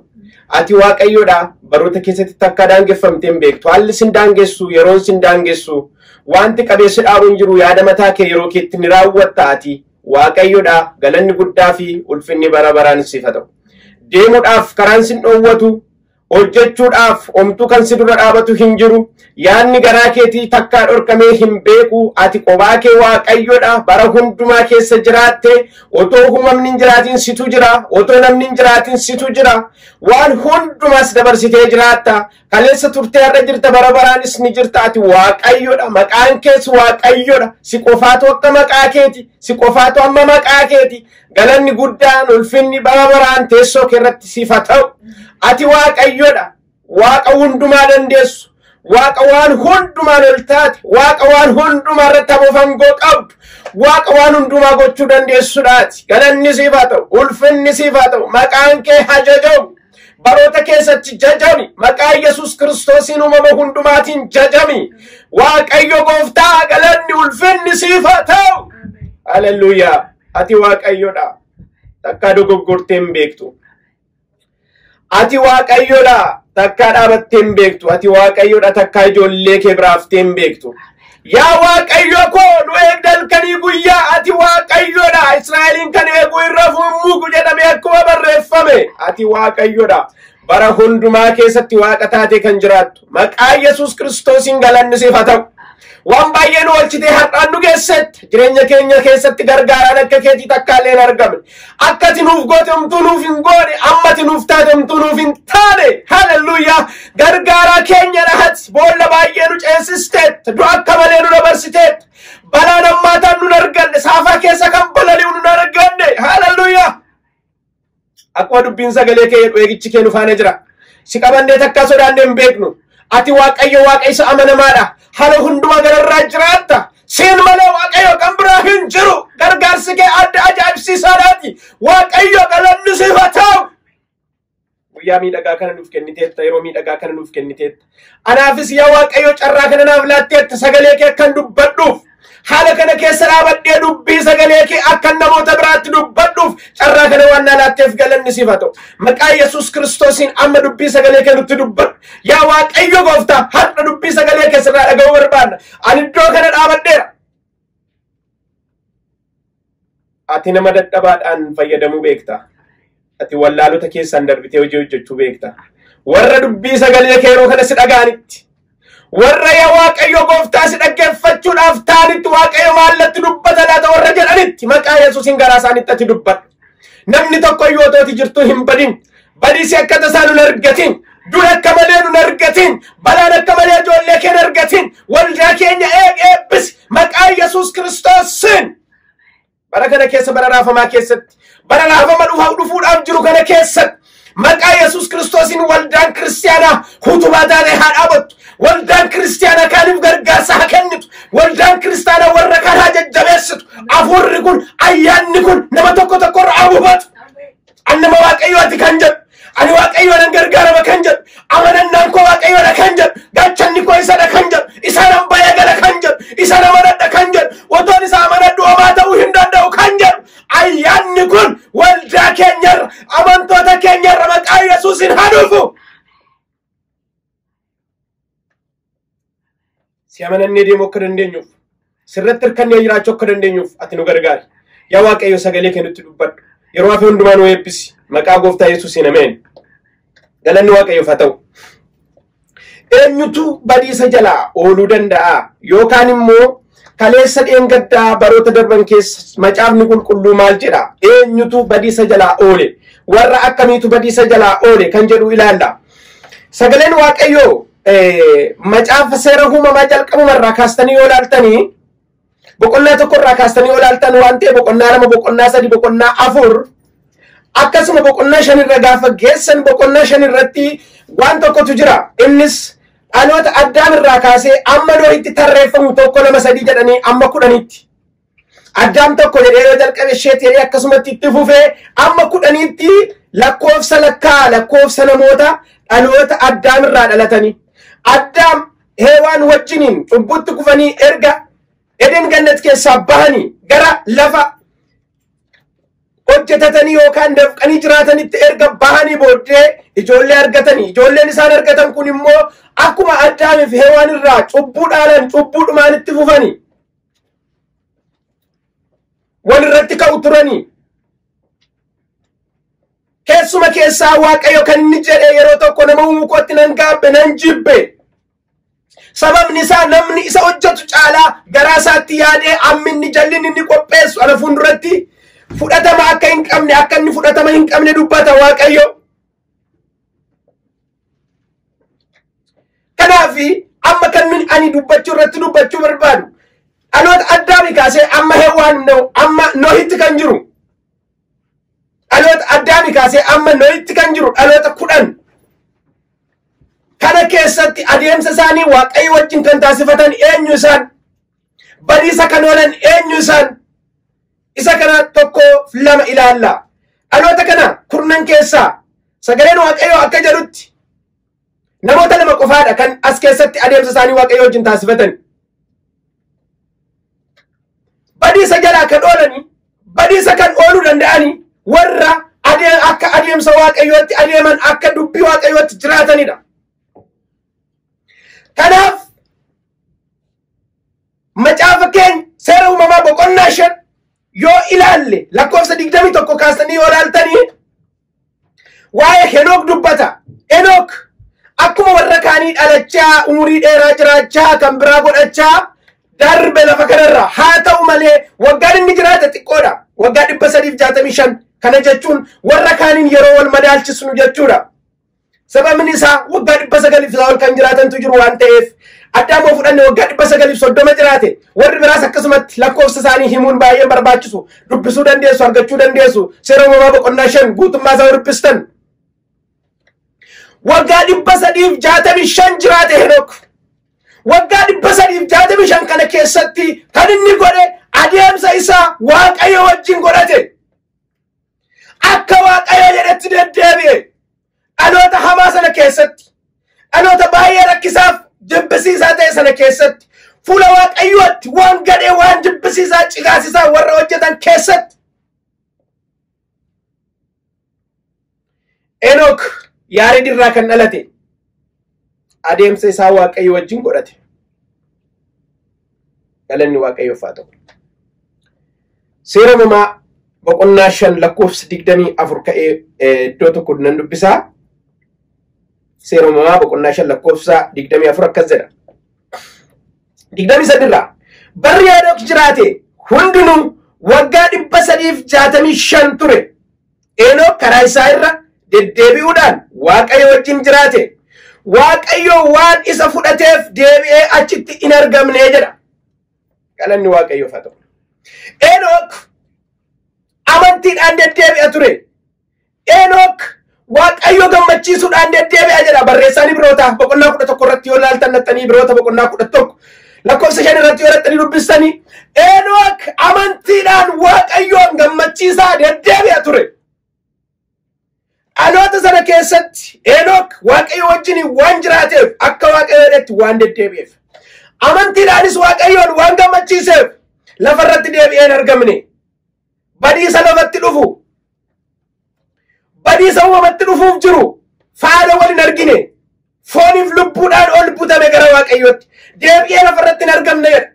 Ati Waaqayyoodha. Baroota keessatti takka daangeffamtee hin beektu. Haalli sin daangessu, yeroon sin daangessu. Wanti qabeessi dhaabu hin jiru, yaada mataa kee yeroo keetti ni raawwatta ati. Waaqayyoodha. Galanni guddaa fi ulfinni bara baraan siif haa ta'u. Deemuudhaaf karaan sin dhoowwatu, hojjechuudhaaf homtuu kan si dura dhaabatu hin jiru. Yaadni garaa keetii takkaa dhorkamee hin beeku. Ati qobaa kee Waaqayyoodha. Bara hundumaa keessa jiraatte, otoo uumamni hin jiraatin situ jira, otoo namni hin jiraatin situ jira. Waan hundumaas dabarsitee jiraatta. Kaleessa turtee har'a jirta, bara baraanis ni jirta. Ati Waaqayyoodha. Maqaan kees Waaqayyoodha. Si qofaatu akka maqaa keeti. Si qofaatu amma maqaa keeti. Galanni guddaan ulfinni bara baraan teessoo kee irratti siif haa ta'u. Ati Waaqayyoodha. Waaqa hundumaa dandeessu. Waaqa waan hundumaan ol taate, Waaqa waan hundumaa irratti aboo qabdu, Waaqa waan hundumaa gochuu dandeessudhaati. Galanni siif haa ta'u, ulfinni siif haa ta'u, maqaan kee haa jajamu. Baroota keessatti jajami, maqaa Yesuus Kiristoosiin uumama hundumaatiin jajami. Waaqayyo gooftaa, galanni ulfinni siif haa ta'u. Haleluuyaa! Ati Waaqayyoodha. Takkaa dogoggortee hin beektu. Ati Waaqayyoodha. Takkaa dhaabattee hin beektu. Ati Waaqayyoodha. Takkaa ijoollee kee biraaftee hin beektu. Yaa Waaqayyo koo, nu eegda halkanii guyyaa. Ati Waaqayyoodha. Israa'eliin kan eegu hin rafu hin mugu jedhamee akkuma barreeffame. Ati Waaqayyoodha. Bara hundumaa keessatti Waaqa taatee kan jiraattu. Maqaa Yesuus Kiristoosiin galanni siif haa ta'u. Waan baay'ee nu oolchitee har'aan nu geessette, jireenya keenya keessatti gargaaraan akka keetii takkaallee hin argamne. Akka ati nuuf goote homtuu nuuf hin goone, amma ati nuuf taate homtuu nuuf hin taane. Haleluuyaa! Gargaaraa keenya dhahati, boolla baay'ee nu ceesisteetta, du'a akka malee nu dabarsiteetta. Balaan hammaataan nun arganne, saafaa keessa kan balali'u nun arganne. Haleluuyaa! Akkuma dubbiin sagalee kee jedhu, eegichi kee nu faana jira. Si qabannee takkaa sodaannee hin beeknu. Ati Waaqayyo Waaqa isa amanamaadha. Haala hundumaa gararraa jiraatta. Siin malee Waaqayyo kan biraa hin jiru. Gargaarsi kee adda ajaa'ibsiisaadhaati. Waaqayyo, galanni siif haa ta'u. Guyyaa miidhagaa kana nuuf kenniteetta, yeroo miidhagaa kana nuuf kenniteetta. Anaafis yaa Waaqayyo carraa kana naaf laatteetta sagalee kee akkan dubbadhuuf. Haala kana keessa dhaabadhee dubbii sagalee kee akkan namoota biraatti dubbadhuuf carraa kana waan naa laatteef galanni siif haa ta'u. Maqaa Yesuus Kiristoosiin amma dubbii sagalee kee nutti dubbadhu. Yaa Waaqayyo gooftaa, har'a dubbii sagalee kee sirraa dhaga'uu barbaanna. Ani iddoo kana dhaabadheera. Ati nama dadhabaadhaan fayyadamuu beekta. Ati wallaalota keessaan darbitee hojii hojjechuu beekta. Warra dubbii sagalee kee yeroo kana si dhaga'anitti, warra yaa Waaqayyo gooftaa si dhaggeeffachuudhaaf ta'anitti, Waaqayyo maallatti dubbata laata warra jedhanitti, maqaa Yesuusiin garaa isaanitti ati dubbadhu. Namni tokko iyyuu otoo ati jirtuu hin badin. Badiisi akka tasaa nun argatin. Dur akka malee nun argatin. Balaan akka malee ijoollee kee hin argatin. Waldaa keenya eebbisi. Maqaa Yesuus Kiristoosiin. Bara kana keessa, bara raafamaa keessatti, bara raafama dhufuudhaaf jiru kana keessatti, Maqaa Yesuus Kiristoosiin waldaan kiristaanaa utubaa taatee haa dhaabattu. Waldaan kiristaanaa kaaniif gargaarsa haa kennitu. Waldaan kiristaanaa warra kaan haa jajjabeessitu. Hafuurri kun, ayyaanni kun nama tokko tokkorra haa buufatu. Ani nama Waaqayyooti kan jedhu, ani Waaqayyoodhaan gargaarama kan jedhu, amanannaan koo Waaqayyoodha kan jedhu, gaachanni koo isadha kan jedhu, isa nan bayee gala kan jedhu, isa nan amanadha kan jedhu, otoon isa amanadhu homaa ta'uu hin danda'u kan jedhu, ayyaanni kun waldaa keenyarra, amantoota keenyarra maqaa Yesuusiin haa dhufu. Si amanannee deemuu akka dandeenyuuf, sirratti hirkannee jiraachuu akka dandeenyuuf ati nu gargaari. Yaa Waaqayyo, sagalee kee nutti dubbadhu. Yeroo hafe hundumaa nu eebbisi. Maqaa Gooftaa Yesuusiin, ameen. Galanni Waaqayyoof haa ta'u. Eenyutu badiisa jalaa ooluu danda'a? Yookaan immoo kaleessa dheengaddaa baroota darban keessa macaafni qulqulluu maal jedha? Eenyutu badiisa jalaa oole? Warra akkamiitu badiisa jalaa oole kan jedhu ilaalla. Sagaleen Waaqayyoo macaafa seera uumamaa jalqabumarraa kaastanii yoo ilaaltanii, boqonnaa 1rraa kaastanii yoo ilaaltan waan ta'e, boqonnaa 2, boqonnaa 3, boqonnaa 4, akkasuma boqonnaa 5rra gaafa geessan, boqonnaa 5 irratti waan tokkotu jira. Innis dhaloota Addaam irraa kaasee amma Nohitti tarreeffamu, 1, 2, 3 jedhanii amma 10tti. Addaam 1 jedhee yoo jalqabe, Sheet jedhee akkasumatti itti fufee amma 10tti lakkoofsa lakkaa, lakkoofsa namoota dhaloota Addaam irraa dhalatanii. Addaam Heewaan wajjiniin cubbutti kufanii erga Eden Gannat keessaa bahanii gara lafa hojjetatanii yookaan dafqanii jiraatanitti erga bahanii booddee ijoollee argatanii, ijoolleen isaan argatan kun immoo akkuma Addaamiif Heewaan irraa cubbuu dhaalan, cubbuudhumaan itti fufanii walirratti ka'u turanii. Keessuma keessaa Waaqayyo kan inni jedhe yeroo tokko, "Nama uumuu kootti nan gaabbe, nan jibbe. Sababni isaa namni isa hojjetu caalaa garaa isaatti yaadee amminni jallinni inni qopheessu ana fuulduratti fudhatama akka hin qabne, akka inni fudhatama hin qabne" dubbata Waaqayyo. Kanaaf amma kan nuyi ani dubbachuu irratti dubbachuu barbaadu dhaloota Addaami kaasee amma Hewaan amma Nohitti kan jiru, dhaloota Addaami kaasee amma Nohitti kan jiru, dhaloota 10 kana keessatti adeemsa isaanii Waaqayyo wajjin kan taasifatan eenyu isaan? Badiisa kan oolan eenyu isaan? Isa kana 1, 2 ilaalla. Dhaloota kana kurnan keessaa sagaleen Waaqayyoo akka jedhutti namoota lama qofaadha kan as keessatti adeemsa isaanii Waaqayyo wajjin taasifatan. Badiisa jalaa kan oolanii, badiisa kan ooluu danda'anii warra akka adeemsa Waaqayyootti adeeman, akka dubbii Waaqayyootti jiraatanidha. Kanaaf macaafa keenya seera uumamaa boqonnaa 5 yoo ilaalle, lakkoofsa 21 kaasanii yoo ilaaltanii, waa'ee Henook dubbata. Henook akkuma warra kaanii dhalachaa, umurii dheeraa jiraachaa, kan biraa godhachaa darbe lafa kanarra. Haa ta'u malee waggaan inni jiraate xiqqoodha. Waggaa 365. Kana jechuun warra kaaniin yeroo wal madaalchisnu jechuudha. Sababni isaa waggaa 900f isaa ol kan jiraatantu jiru waan ta'eef. Addaam yoo fudhanne waggaa 930 jiraate. Warri biraas akkasumatti lakkoofsa isaanii himuun baay'ee barbaachisu. Dubbisuu dandeessu, argachuu dandeessu. Seera uumamaa boqonnaa 5 guutummaa isaa dubbistan. Waggaa 365 jiraate Henook. Waggaa 365 kana keessatti kan inni godhe adeemsa isaa Waaqayyo wajjin godhate. Akka Waaqayyo jedhetti deddeebi'e. Dhaloota hamaa sana keessatti, dhaloota baay'ee rakkisaaf jibbisiisaa ta'e sana keessatti, fuula Waaqayyootti waan gadhee, waan jibbisiisaa, cigaasisaa warra hojjetan keessatti, Enook Yaared irraa kan dhalate adeemsa isaa Waaqayyo wajjin godhate. Galanni Waaqayyoof haa ta'u. Seera uumamaa boqonnaa 5 lakkoofsa 24 ka'ee iddoo tokko nan dubbisaa. Seera uumamaa boqonnaa 5 lakkoofsa 24 akkas jedha. 23rraa: "Barri Henook jiraate hundinuu waggaa 365 ture. Enook karaa isaa irra deddeebi'uudhaan Waaqayyo wajjin jiraate. Waaqayyo waan isa fudhateef deebi'ee achitti hin argamne" jedha. Galanni Waaqayyoof haa ta'u. Enook amantiidhaan deddeebi'a ture. Enook Waaqayyo gammachiisuudhaan deddeebi'a jedha barreessaan Ibroota boqonnaa 11 irratti yoo ilaaltan naxxanii Ibroota boqonnaa 11 lakkoofsa 5 irratti yoo naxxanii dubbistanii Enook amantiidhaan Waaqayyoon gammachiisaa deddeebi'a ture. Dhaloota sana keessatti Enook Waaqayyo wajjin waan jiraateef akka Waaqayyo jedhetti waan deddeebi'eef amantiidhaanis Waaqayyoon waan gammachiiseef lafarratti deebi'ee hin argamne. Badiisa lafatti dhufu, badiisa uumamatti dhufuuf jiru faana wal hin argine, fooniif lubbuudhaan ol butame gara Waaqayyootti deebi'ee lafarratti hin argamne jedha.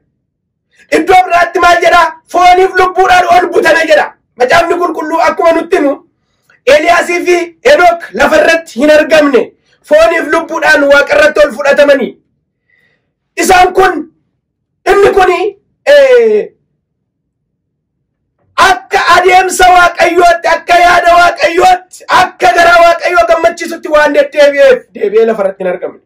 Iddoo biraatti maal jedha? Fooniif lubbuudhaan ol butame jedha. Macaafni qulqulluu akkuma nutti himu Eeliyaasii fi Enook lafarratti hin argamne, fooniif lubbuudhaan waaqarratti ol fudhatamanii. Isaan kun inni kun akka adeemsa Waaqayyootti, akka yaada Waaqayyootti, akka garaa Waaqayyoo gammachiisutti waan deddeebi'eef deebi'ee lafarratti hin argamne.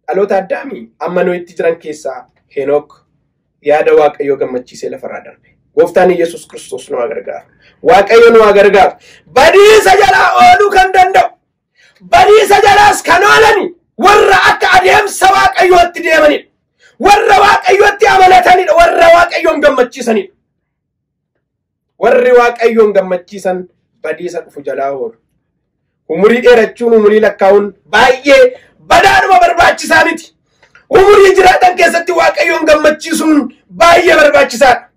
Dhaloota Addaamii amma nuyi jiran keessaa Henook yaada Waaqayyoo gammachiisee lafarraa darbe. Gooftaan Yesuus Kiristoos nu haa gargaaru. Waaqayyo nu haa gargaaru. Badiisa jalaa ooluu kan danda'u, badiisa jalaas kan oolani warra akka adeemsa Waaqayyootti deemanidha. Warra Waaqayyootti amanatanidha. Warra Waaqayyoon gammachiisanidha. Warri Waaqayyoon gammachiisan badiisa dhufu jalaa oolu. Umurii dheerachuun, umurii lakkaa'uun baay'ee badaanuma barbaachisaa miti. Umurii jiraatan keessatti Waaqayyoon gammachiisuun baay'ee barbaachisaadha.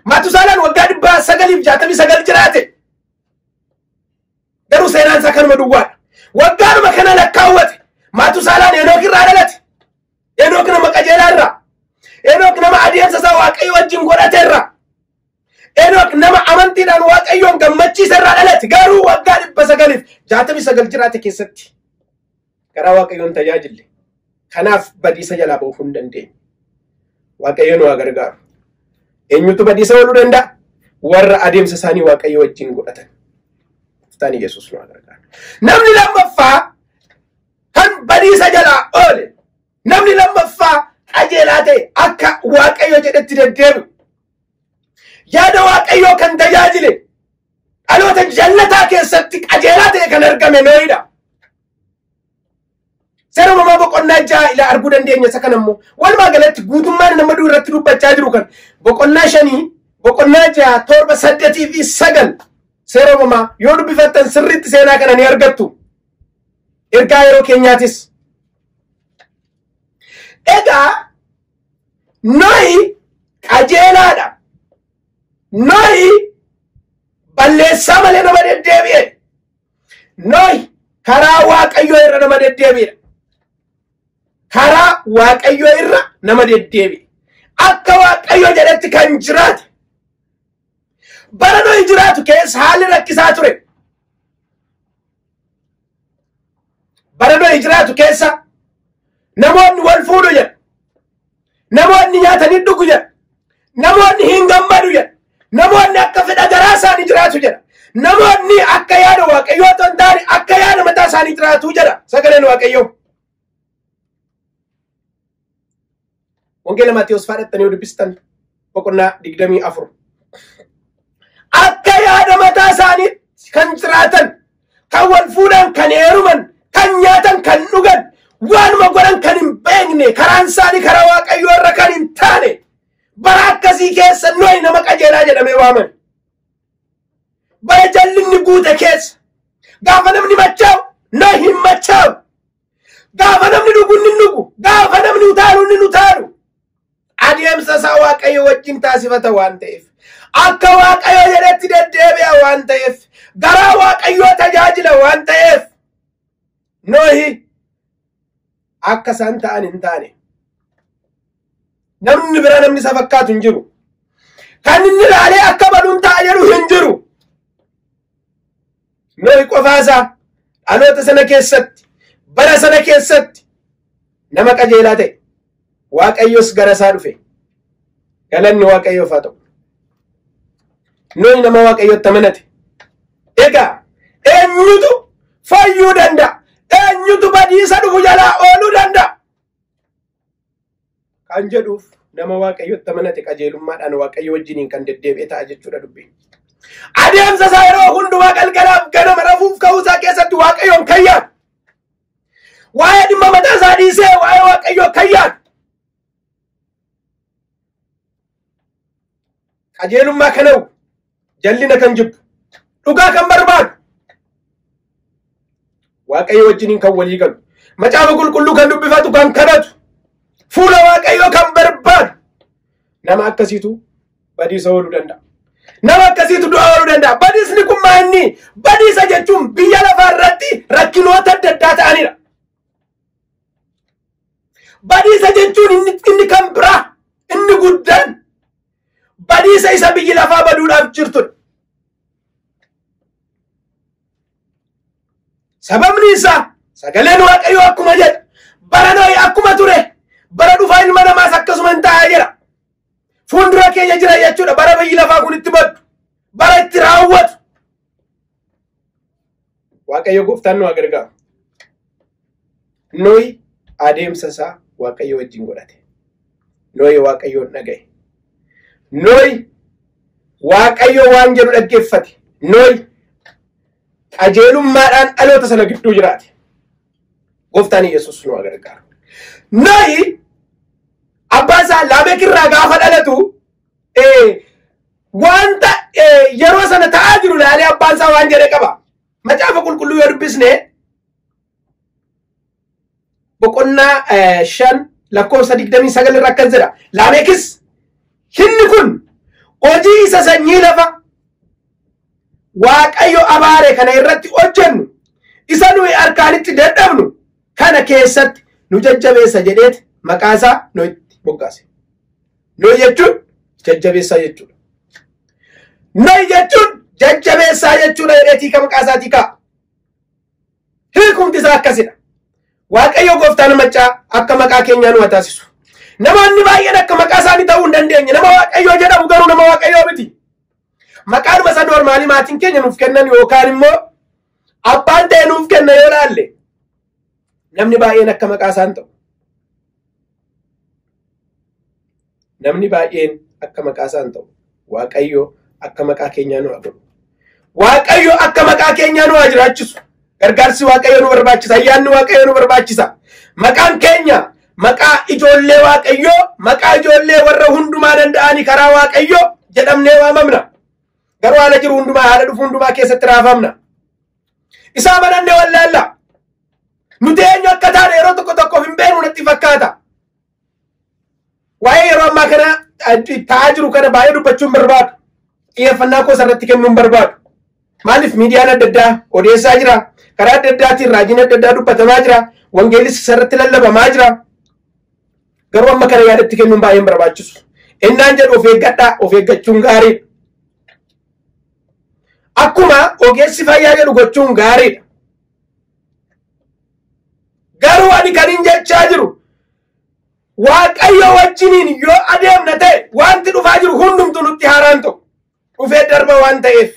Maatusaalaan waggaa 969 jiraate. Garuu seenaan isaa kanuma duwwaadha. Waggaanuma kana lakkaawwate. Maatusaalaan Enook irraa dhalate. Enook nama qajeelaa irraa. Enook nama adeemsa isaa Waaqayyo wajjin godhate irraa. Enook nama amantiidhaan Waaqayyoon gammachiise irraa dhalate. Garuu waggaa 969 jiraate keessatti karaa Waaqayyoon tajaajille. Kanaaf badiisa jalaa ba'uu hin dandeenye. Waaqayyo nu haa gargaaru. Eenyutu badiisa ooluu danda'a? Warra adeemsa isaanii Waaqayyo wajjin godhatan. Gooftaan Yesuus nu haa gargaaru. Namni lammaffaa kan badiisa jalaa oole, namni lammaffaa qajeelaa ta'e akka Waaqayyo jedhetti deddeebi'u, yaada Waaqayyoo kan tajaajile, dhaloota jallataa keessatti qajeelaa ta'e kan argame Nohidha. Seera uumamaa boqonnaa 6 ilaa arguu dandeenya isa kana immoo walumaa galatti guutummaan nama irratti dubbachaa jiru kan boqonnaa 5, boqonnaa 6, 7, 8 fi 9 seera uumamaa yoo dubbifattan sirriitti seenaa kana ni argattu. Ergaa yeroo keenyaatis. Egaa Nohi qajeelaadha. Nohi balleessaa malee nama deddeebi'e. Nohi karaa Waaqayyoo irra nama deddeebi'edha. Karaa Waaqayyoo irra nama deddeebi'e. Akka Waaqayyo jedhetti kan jiraate. Bara Nohi jiraatu keessa haalli rakkisaa ture. Bara Nohi jiraatu keessa namoonni wal fuudhu jedha. Namoonni nyaatanii dhugu jedha. Namoonni hin gammadu jedha. Namoonni akka fedha garaa isaanii jiraatu jedha. Namoonni akka yaada Waaqayyoo otoo hin taane akka yaada mataa isaanii jiraatu jedha sagaleen Waaqayyoo. Wangeela Maatewos fa'aa dubbistan boqonnaa 24. Akka yaada mataa isaanii kan jiraatan, kan wal fuudhan, kan heeruman, kan nyaatan, kan dhugan, waanuma godhan kan hin beekne, karaan isaanii karaa Waaqayyoo irra kan hin taane, bara akkasii keessa Nohi nama qajeelaa jedhamee waamame. Bara jallinni guute keessa gaafa namni machaa'u Nohi hin machaa'u. Gaafa namni dhugu inni dhugu, gaafa namni utaalu inni utaalu. Adeemsa isaa Waaqayyo wajjin taasifata waan ta'eef, akka Waaqayyo jedhetti deddeebi'a waan ta'eef, garaa Waaqayyoo tajaajila waan ta'eef, Nohi akka isaan ta'an hin taane. Namni bira namni isa fakkaatu hin jiru. Kan inni ilaalee akka baduun ta'a jedhu hin jiru. Nohi qofaasaa dhaloota sana keessatti, bara sana keessatti nama qajeelaa ta'e. Waaqayyos gara isaa dhufe. Galanni Waaqayyoof haa ta'u. Nohi nama Waaqayyotti amanate. Egaa eenyutu fayyuu danda'a? Eenyutu badiisa dhufu jalaa ooluu danda'a? Kan jedhuuf Nama Waaqayyotti amanate qajeelummaadhaan Waaqayyo wajjiniin kan deddeebi'e ta'a jechuudha dubbiin. Adeemsa isaa yeroo hundumaa galgalaaf ganama rafuuf ka'uu isaa keessatti Waaqayyoon kan yaadu. Waa'ee dhimma mataa isaa dhiisee waa'ee Waaqayyoo kan yaadu. Qajeelummaa kan hawwu, jallina kan jibbu, dhugaa kan barbaadu, Waaqayyo wajjiniin kan walii galu, macaafa qulqulluu kan dubbifatu, kan kadhatu, fuula Waaqayyoo kan barbaadu, nama akkasiitu badiisa ooluu danda'a. Nama akkasiitu du'a ooluu danda'a. Badiisni kun maa inni? Badiisa jechuun biyya lafaa irratti rakkinoota adda addaa ta'anidha. Badiisa jechuun inni kan biraa, inni guddaan badiisa isa biyyi lafaa baduudhaaf jirtudha. Sababni isaa sagaleen Waaqayyoo akkuma jedha, bara Nohi akkuma ture, bara dhufaa ilma namaas akkasuma hin ta'a jedha. Fuuldura keenya jira jechuudha bara biyyi lafaa kun itti baddu, bara itti raawwatu. Waaqayyo gooftaan nu haa gargaaru. Nohi adeemsa isaa Waaqayyo wajjin godhate. Nohi Waaqayyoon dhaga'e. Nohi Waaqayyo waan jedhu dhaggeeffate. Nohi qajeelummaadhaan dhaloota sana gidduu jiraate. Gooftaan Yesuus nu haa gargaaru. Nohi abbaa isaa Laameek irraa gaafa dhalatu wanta yeroo sana ta'aa jiru ilaalee abbaan isaa waan jedhe qaba. Macaafa qulqulluu yoo dubbisne boqonnaa 5 lakkoofsa 29 irra akkas jedha. Laameekis inni kun hojii isa sanyii lafa Waaqayyo abaare kana irratti hojjennu isa nuyi harkaanitti dadhabnu kana keessatti nu jajjabeessa jedheet maqaa isaa Nohitti moggaase. Nohi jechuun jajjabeessaa jechuudha. Nohi jechuun jajjabeessaa jechuudha jedheetii ka maqaa isaatii ka'a. Hiikumti isaa akkasidha. Waaqayyo gooftaan maccaa akka maqaa keenyaa nu haa taasisu. Namoonni baay'een akka maqaa isaanii ta'uu hin dandeenye. Nama Waaqayyoo jedhamu garuu nama Waaqayyoo miti. Maqaadhuma isa noormaalii maatiin keenya nuuf kennan yookaan immoo abbaan ta'e nuuf kenna yoo laalle namni baay'een akka maqaa isaan ta'u. Namni baay'een akka maqaa isaan ta'u. Waaqayyo akka maqaa keenyaa nu haa godhu. Waaqayyo akka maqaa keenyaa nu haa jiraachisu. Gargaarsi Waaqayyo nu barbaachisa. Ayyaanni Waaqayyo nu barbaachisa. Maqaan keenya maqaa ijoollee Waaqayyoo, maqaa ijoollee warra hundumaa danda'anii karaa Waaqayyoo jedhamnee waamamna. Garuu haala jiru hundumaa, haala dhufu hundumaa keessatti raafamna. Isaa amanannee wallaalla. Nuti eenyu akka taane yeroo tokko tokkoof hin beeknu natti fakkaata. Waa'ee yeroo ammaa kana ta'aa jiru kana baay'ee dubbachuu hin barbaadu. Xiyyeeffannaa koo irratti kennuu hin barbaadu. Maaliif miidiyaan adda addaa odeessaa jira. Karaa adda addaatiin raajiin adda addaa dubbatamaa jira. Wangeellis isarratti lallabamaa jira. Garuu amma kana yaadatti kennuun baay'ee hin barbaachisu. Innaan jedhu of eeggadhaa, of eeggachuun gaariidha. Akkuma ogeessi fayyaa jedhu gochuun gaariidha. Garuu ani kan hin jechaa jiru Waaqayyo wajjiniin yoo adeemna ta'e wanti dhufaa jiru hundumtuu nutti haaraan ta'u. Dhufee darba waan ta'eef.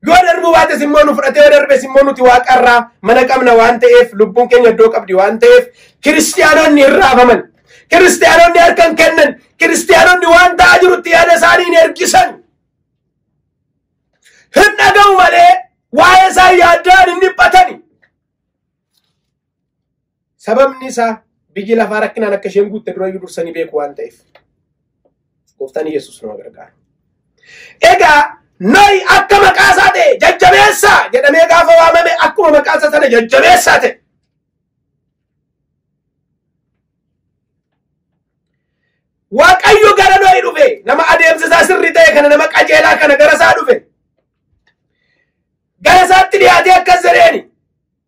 Yoo darbuu baates immoo nu fudhatee yoo darbes immoo nuti waaqarraa mana qabna waan ta'eef lubbuun keenya iddoo qabdi waan ta'eef kiristiyaanonni hin raafaman. Kiristiyaanonni harka hin kennan. Kiristiyaanonni waan ta'aa jirutti yaada isaanii hin ergisan. Hin dhaga'u malee waa'ee isaa yaaddaan hin dhiphatani. Sababni isaa biyyi lafaa rakkinaan akka isheen guutte durayyuu dursanii beeku waan ta'eef. Gooftaan Yesuus nama gargaara. Egaa Nohi akka maqaa isaa ta'e jajjabeessaa jedhamee gaafa waamame akkuma maqaa isaa sana jajjabeessaa ta'e. Waaqayyo gara Nohi dhufe nama adeemsa isaa sirrii ta'e kana nama qajeelaa kana gara isaa dhufe. Gara isaatti dhiyaatee akkas jedheeni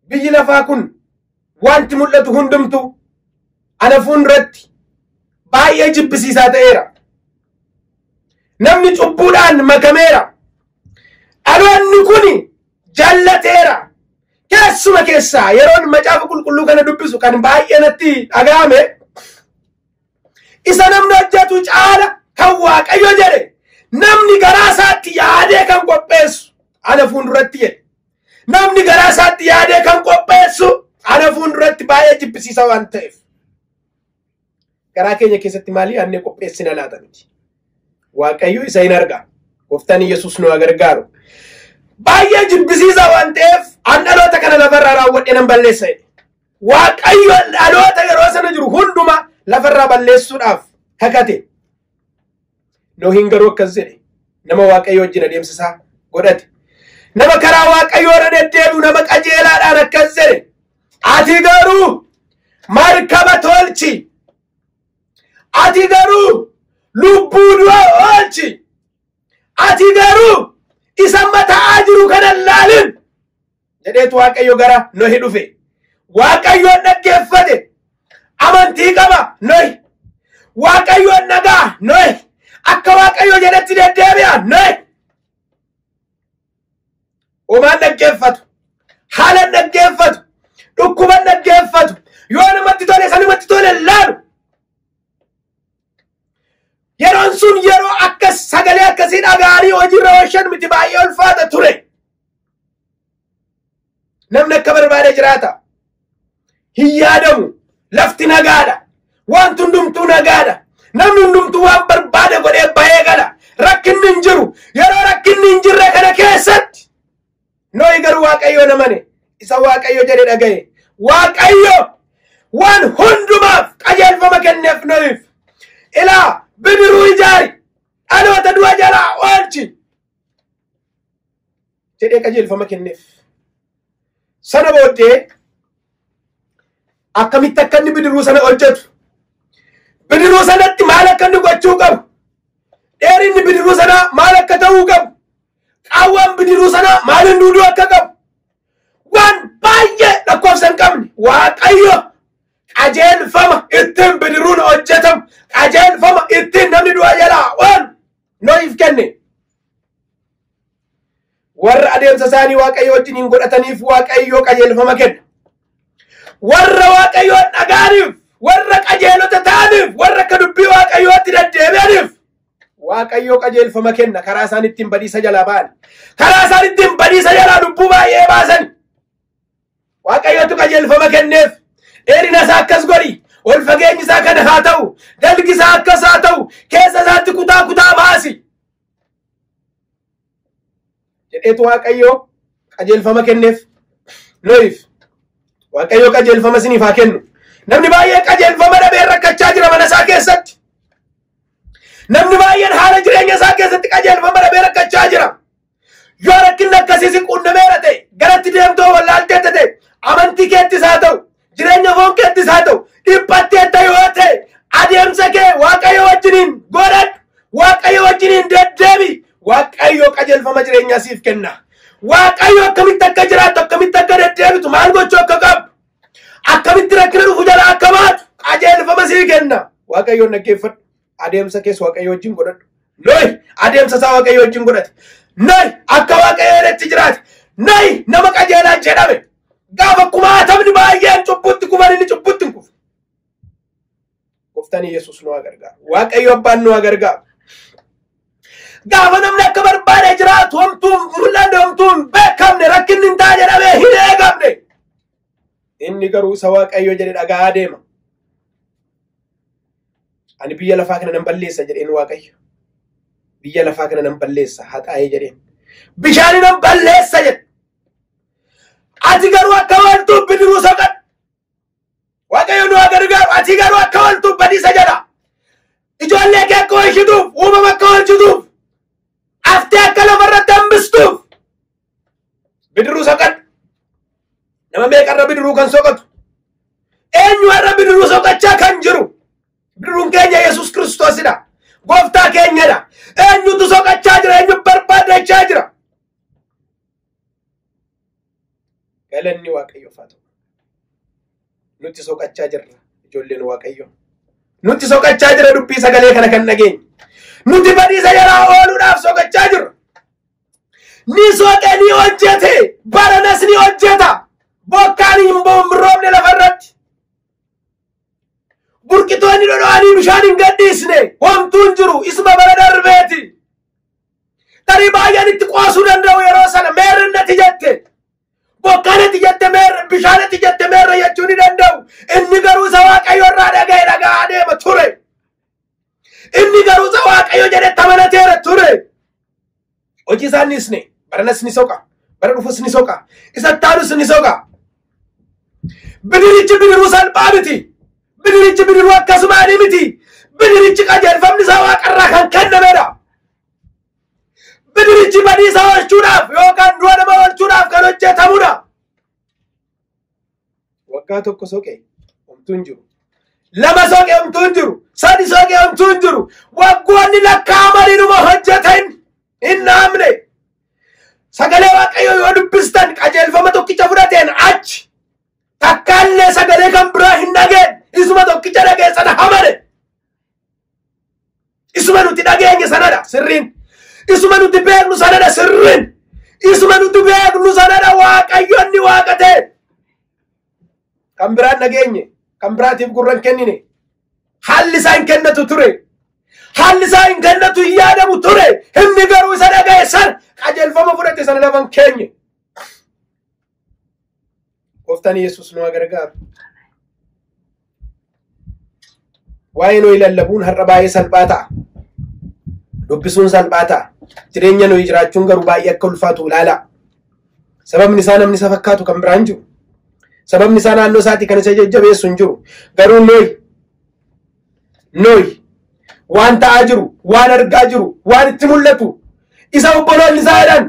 biyyi lafaa kun wanti mul'atu hundumtu ana fuulduratti baay'ee jibbisiisaa ta'eera. Namni cubbuudhaan makameera. Dhaloonni kun jallateera. Keessuma keessaa yeroon macaafa qulqulluu kana dubbisu kan baay'ee natti dhaga'ame isa namni hojjetu caala kan Waaqayyo jedhe namni garaa isaatti yaadee kan qopheessu ana fuulduratti jedhe. Namni garaa isaatti yaadee kan qopheessu ana fuulduratti baay'ee jibbisiisa waan ta'eef. Garaa keenya keessatti maal yaadnee qopheessina laata miti? Waaqayyo isa hin arga. Gooftaan Yesuus nu haa gargaaru. Baay'ee jibbisiisaa waan ta'eef an dhaloota kana lafarraa raawwadhee nan balleessa jedhe. Waaqayyo dhaloota yeroo sana jiru hundumaa lafarraa balleessuudhaaf kakate. Nohiin garuu akkas jedhe. Nama Waaqayyo wajjin adeemsa isaa godhate. Nama karaa Waaqayyoo irra deddeebi'u nama qajeelaadhaan akkas jedhe. Ati garuu markaba tolchi. Ati garuu lubbuu du'a oolchi. Ati garuu isa mata'aa jiru kana laalin jedheetu Waaqayyo gara Nohi dhufe. Waaqayyoon dhaggeeffate. Amantii qaba Nohi. Waaqayyoon nagaa Nohi. Akka Waaqayyo jedhetti deddeebi'a Nohi. Homaan dhaggeeffatu. Haalan dhaggeeffatu. Dhukkuban dhaggeeffatu. Yoo namatti tole sanumatti tole laalu. Yeroon sun yeroo akkas sagalee akkasii dhaga'anii hojiirra oolchan miti baay'ee ulfaata ture. Namni akka barbaade jiraata. Hin yaadamu. Lafti nagaadha. Wanti hundumtuu nagaadha. Namni hundumtuu waan barbaade godhee bahee gala. Rakkinni hin jiru. Yeroo rakkinni hin jirre kana keessatti Nohi garuu Waaqayyoon amane. Isa Waaqayyo jedhe dhaga'e. Waaqayyo waan hundumaaf qajeelfama kenneef Nohiif. Ilaa bidiruu ijaari. Dhaloota du'a jalaa oolchi. Jedhee qajeelfama kenneef. Sana booddee akkamitti akka inni bidiruu sana hojjetu, bidiruu sanatti maal akka inni gochuu qabu, dheerinni bidiruu sanaa maal akka ta'uu qabu, qaawwaan bidiruu sanaa maal inni duuduu akka qabu, waan baay'ee lakkoofsa hin qabne Waaqayyo qajeelfama ittiin bidiruun hojjetamu, qajeelfama ittiin namni du'a jalaa oolu Nohiif kenne. Warra adeemsa isaanii Waaqayyo wajjin hin godhataniif Waaqayyo qajeelfama kenna. Warra Waaqayyoon dhaga'aniif, warra qajeelota ta'aniif, warra akka dubbii Waaqayyootti deddeebi'aniif Waaqayyo qajeelfama kenna. Karaa isaan ittiin badiisa jalaa ba'an, karaa isaan ittiin badiisa jalaa lubbuu baay'ee baasan Waaqayyotu qajeelfama kenneef. Dheerina isaa akkas godhi, ol fageenyi isaa kana haa ta'u, dalgi isaa akkas haa ta'u, keessa isaatti kutaa kutaa baasi jedheetu Waaqayyo qajeelfama kenneef. Nohiif Waaqayyo qajeelfama isiniif haa kennu. Namni baay'een qajeelfama dhabee rakkachaa jira mana isaa keessatti. Namni baay'een haala jireenya isaa keessatti qajeelfama dhabee rakkachaa jira. Yoo rakkinni akkasii si quunnameera ta'e, garatti deemtoo wallaalteetta ta'e, amantii keettis haa ta'u, jireenya foon keettis haa ta'u, dhiphatteetta yoo ta'e, adeemsa kee Waaqayyo wajjiniin godhadhu, Waaqayyo wajjiniin deddeebi. Waaqayyo qajeelfama jireenyaa siif kenna. Waaqayyo akkamitti akka jiraattu, akkamitti akka deddeebitu, maal gochuu akka qabdu, akkamitti rakkina dhufu jalaa akka baatu qajeelfama sii kenna. Waaqayyoon dhaggeeffadhu. Adeemsa kees Waaqayyo wajjin godhadhu. Nohi adeemsa isaa Waaqayyo wajjin godhate. Nohi akka Waaqayyo jedhetti jiraate. Nohi nama qajeelaa jedhame. Gaafa kumaatamni baay'een cubbutti kufan inni cubbutti hin kufne. Gooftaan Yesuus nu haa gargaaru. Waaqayyo abbaan nu haa gargaaru. Gaafa namni akka barbaade jiraatu, homtuu hin mul'anne, homtuu hin beekamne, rakkinni hin ta'a jedhamee hin eegamne. Inni garuu isa Waaqayyo jedhe dhaga'aa deema. Ani biyya lafaa kana nan balleessa jedheen Waaqayyo. Biyya lafaa kana nan balleessa haxaa'ee jedheen. Bishaani nan balleessa jedhe. Ati garuu akka ooltuuf bidiruu soqadhu. Waaqayyo nu haa gargaaru. Ati garuu akka ooltuuf badiisa jedha. Ijoollee kee akka oolchituuf, uumama akka oolchituuf, haftee akka lafarratti hambistuuf bidiruu soqadhu. Nama meeqarra bidiruu kan soqatu? Eenyu har'a bidiruu soqachaa kan jiru? Bidiruun keenya Yesuus Kiristoosidha. Gooftaa keenyadha. Eenyutu soqachaa jira? Eenyu barbaadachaa jira? Galanni Waaqayyoof haa ta'u. Nuti soqachaa jirra ijoolleen Waaqayyoo. Nuti soqachaa jira dubbii sagalee kana kan dhageenye. Nuti badiisa jalaa ooluudhaaf soqachaa jirra. Ni soqe, ni hojjete, baranas ni hojjeta. Bokkaan hin roobne lafarratti. Burqitoonni dhodho'anii bishaan hin gadhiisne. Homtuu hin jiru. Isuma bara darbeeti. Tarii baay'een itti qoosuu danda'u yeroo sana meerrinnati jette. Bokkaan itti jette meerre, bishaan itti jette meerre jechuu ni danda'u. Inni garuu isa Waaqayyo irraa dhaga'e dhaga'aa deema ture. Inni garuu isa Waaqayyo jedhetti amanateera ture. Hojii isaa ni isne. Baranas ni soqa. Bara dhufus ni soqa. Isa taanus ni soqa. Bidirichi bidiruu salphaa miti. Bidirichi bidiruu akkasumaanii miti. Bidirichi qajeelfamni isaa waaqarraa kan kennamedha. Bidirichi badiisa oolchuudhaaf yookaan du'a nama oolchuudhaaf kan hojjetamudha. Waggaa tokko soqe homtuu hin jiru. 2 soqe homtuu hin jiru. 3 soqe homtuu hin jiru. Waggoonni lakkaa'amaniinuma hojjetan hin dhaabne. Sagalee Waaqayyoo yoo dubbistan qajeelfama tokkicha fudhateen achi takkaallee sagalee kan biraa hin dhageen. Isuma tokkicha dhagee sana hamane. Isuma nuti dhageenye sanadha sirriin. Isuma nuti beeknu sanadha sirriin. Isuma nuti beeknu sanadha Waaqayyo inni Waaqa ta'e. Kan biraan dhageenye, kan biraatiif gurra hin kennine. Haalli isaa hin kennatu ture. Haalli isaa hin kennatu hin yaadamu ture. Inni garuu isa dhaga'e sana qajeelfama fudhate sana lafa hin keenye. Gooftaan Yesuus nu haa gargaaru. Waa'ee nuyi lallabuun har'a baay'ee salphaa ta'a. Dubbisuun salphaa ta'a. Jireenya nuyi jiraachuun garuu baay'ee akka ulfaatu ilaalaa. Sababni isaa namni isa fakkaatu kan biraan jiru. Sababni isaa naannoo isaatii kan isa jajjabeessu hin jiru. Garuu nuyi waan ta'aa jiru, waan argaa jiru, waan itti mul'atu, isa obboloonni isaa jedhan,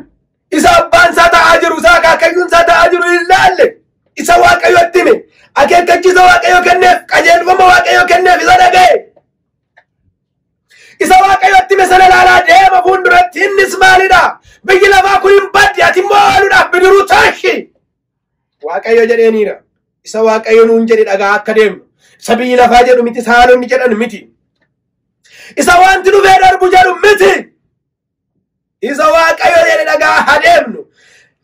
isa abbaan isaa ta'aa jiru, isa akaakayyuun isaa ta'aa jiru hin ilaalle. Isa Waaqayyotti hime, akeekkachiisa Waaqayyo kenneef, qajeelfama Waaqayyo kenneef isa dhaga'e. Isa Waaqayyotti hime sana ilaalaa deema fuulduratti. Innis maalidha? Biyyi lafaa kun hin baddi, ati immoo ooluudhaaf bidiruu taashi. Waaqayyo jedheeniira. Isa Waaqayyo nuun jedhe dhagaa akka deemnu. Isa biyyi lafaa jedhu miti, isa haalonni jedhan miti. Isa wanti dhufee darbu jedhu miti. Isa Waaqayyo jedhe dhagaa haa deemnu.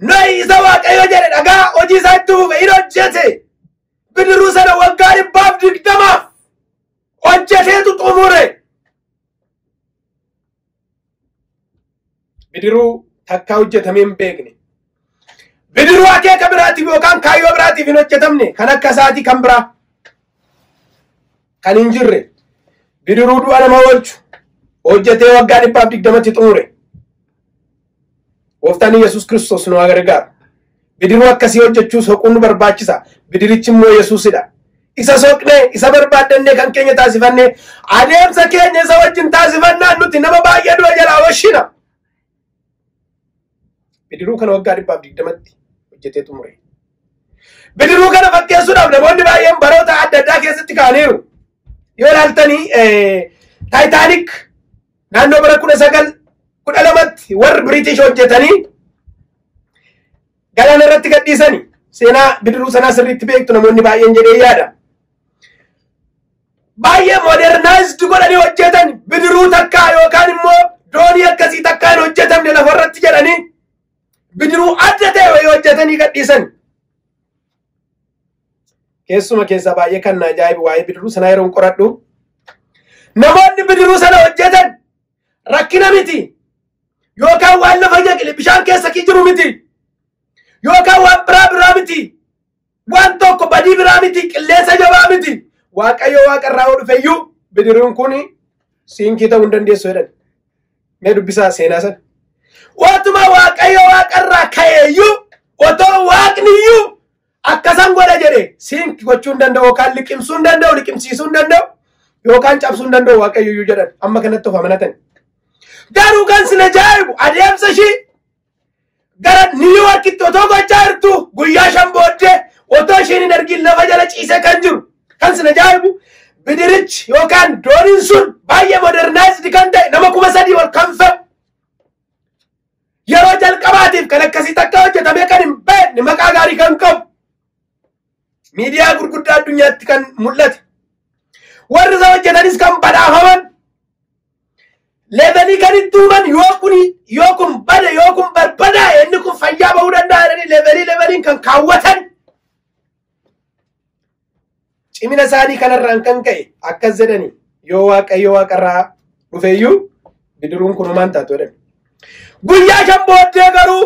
Nohi isa Waaqayyo jedhe dhagaa hojii isaa itti fufe hin hojjete. Bidiruu sana waggaa 120 hojjeteetu xumure. Bidiruu takkaa hojjetamee hin beekne. Bidiruu akeeka biraatiif yookaan kaayyoo biraatiif hin hojjetamne kan akka isaatii kan biraa kan hin jirre. Bidiruu du'a nama oolchu hojjetee waggaa 120 xumure. Gooftaan Yesuus Kiristoos nu haa gargaaru. Bidiruu akkasii hojjechuu soquun nu barbaachisa. Bidirichi immoo Yesuusidha. Isa soqnee, isa barbaaddannee kan keenya taasifannee, adeemsa keenya isa wajjin taasifannaan nuti nama baay'ee du'a jalaa oolchina. Bidiruu kana waggaa 120 hojjetee xumure. Bidiruu kana fakkeessuudhaaf namoonni baay'een baroota adda addaa keessatti ka'aniiru. Yoo ilaaltanii Taayitaanik naannoo bara 1912 warri Biriitish hojjetanii galaana irratti gadhiisanii seenaa bidiruu sanaa sirriitti beektu namoonni baay'een jedhee yaada. Baay'ee modernaayizd godhanii hojjetan bidiruu takkaa yookaan immoo doonii akkasii takkaa hin hojjetamne lafa irratti jedhanii bidiruu adda ta'e wayii hojjetanii gadhiisan. Keessuma keessaa baay'ee kan na ajaa'ibu waa'ee bidiruu sanaa yeroo qoradhu namoonni bidiruu sana hojjetan rakkina miti yookaan waan lafa jaqile bishaan keessa jiru miti yookaan waan biraa biraa miti waan tokko badii biraa miti qilleensa jabaa miti. Waaqayyo waaqarraa yoo dhufeyyuu bidiruun kun siinkii ta'uu hin dandeessu jedhan. Mee dubbisaa seenaa sana. Waatuma Waaqayyo waaqarraa ka'eeyyuu otoo waaqniyyuu akkasan godha jedhe siinki gochuu hin danda'u yookaan liqimsuu hin danda'u, liqimsiisuu hin danda'u yookaan cabsuu hin danda'u Waaqayyoyyuu jedhan. Amma kanatti of amanatan. Garuu kan sin ajaa'ibu adeemsa ishii gara Niw Yoorkitti otoo gochaa jirtu guyyaa 5 booddee otoo isheen hin argin lafa jala ciisee kan jiru. Kan sin ajaa'ibu bidirichi yookaan dooniin sun baay'ee modernaayizd kan ta'e nama 3000 ol kan fe'u. Yeroo jalqabaatiif kan akkasii takka hojjetamee kan hin beekne maqaa gaarii kan qabu. Miidiyaa gurguddaa addunyaatti kan mul'ate. Warri isa hojjetanis kan badhaafaman. Leevelii kan itti uuman yoo kun bade yoo kun barbadaa'e inni kun fayyaa bahuu danda'a jedhanii leeveliin kan kaawwatan. Cimina isaanii kanarraan kan ka'e akkas jedhanii yoo Waaqayyo waaqarraa dhufeeyyuu bidiruun kun homaan taatu jedhan. Guyyaa 5 booddee garuu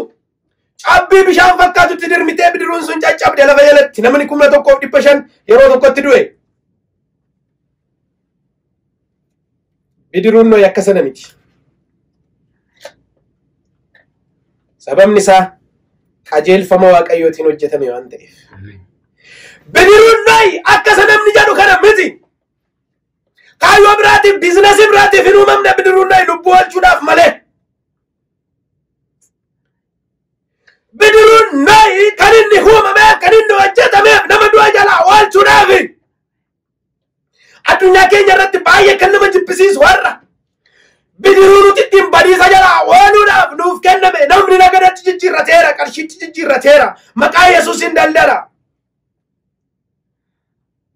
Cabbii bishaan fakkaatutti dirmitee bidiruun sun caccabde lafa jalatti namni 1500 yeroo tokkotti du'e. Bidiruun Nohi akka sana miti. Sababni isaa qajeelfama Waaqayyootiin hojjetame waan ta'eef. Bidiruun Nohi akka isa namni jedhu kana miti. Kaayyoo biraatiif biizinasii biraatiif hin uumamne bidiruun Nohi lubbuu oolchuudhaaf malee. Bidiruun Nohi kan inni uumameef kan inni hojjetameef nama du'a jalaa oolchuudhaaf. Addunyaa keenya irratti baay'ee kan nama jibbisiisu warra bidiruu nuti ittiin badiisa jalaa ooluudhaaf nuuf kenname namni nagadatti jijjiirrateera, qarshiitti jijjiirrateera, maqaa Yesuusiin daldala.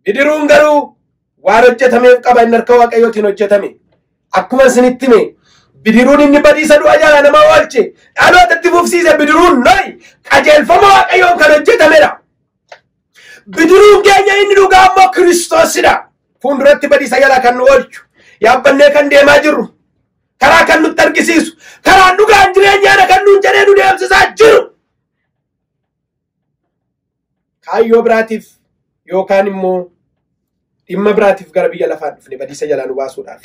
Bidiruun garuu waan hojjetameef qaba, inni harka Waaqayyootiin hojjetame. Akkuma isinitti hime bidiruun inni badiisa du'a jalaa nama oolche dhaloota itti fufsiise bidiruun Nohi qajeelfama Waaqayyoon kan hojjetamedha. Bidiruun keenya inni dhugaa immoo Kiristoosidha. Fuulduratti badiisa jalaa kan nu oolchu, yaabbannee kan deemaa jirru, karaa kan nutti argisiisu, karaan dhugaan jireenyaadha kan nuun jedhee nu deemsisaa jiru. Kaayyoo biraatiif yookaan immoo dhimma biraatiif gara biyya lafaa dhufne badiisa jalaa nu baasuudhaaf,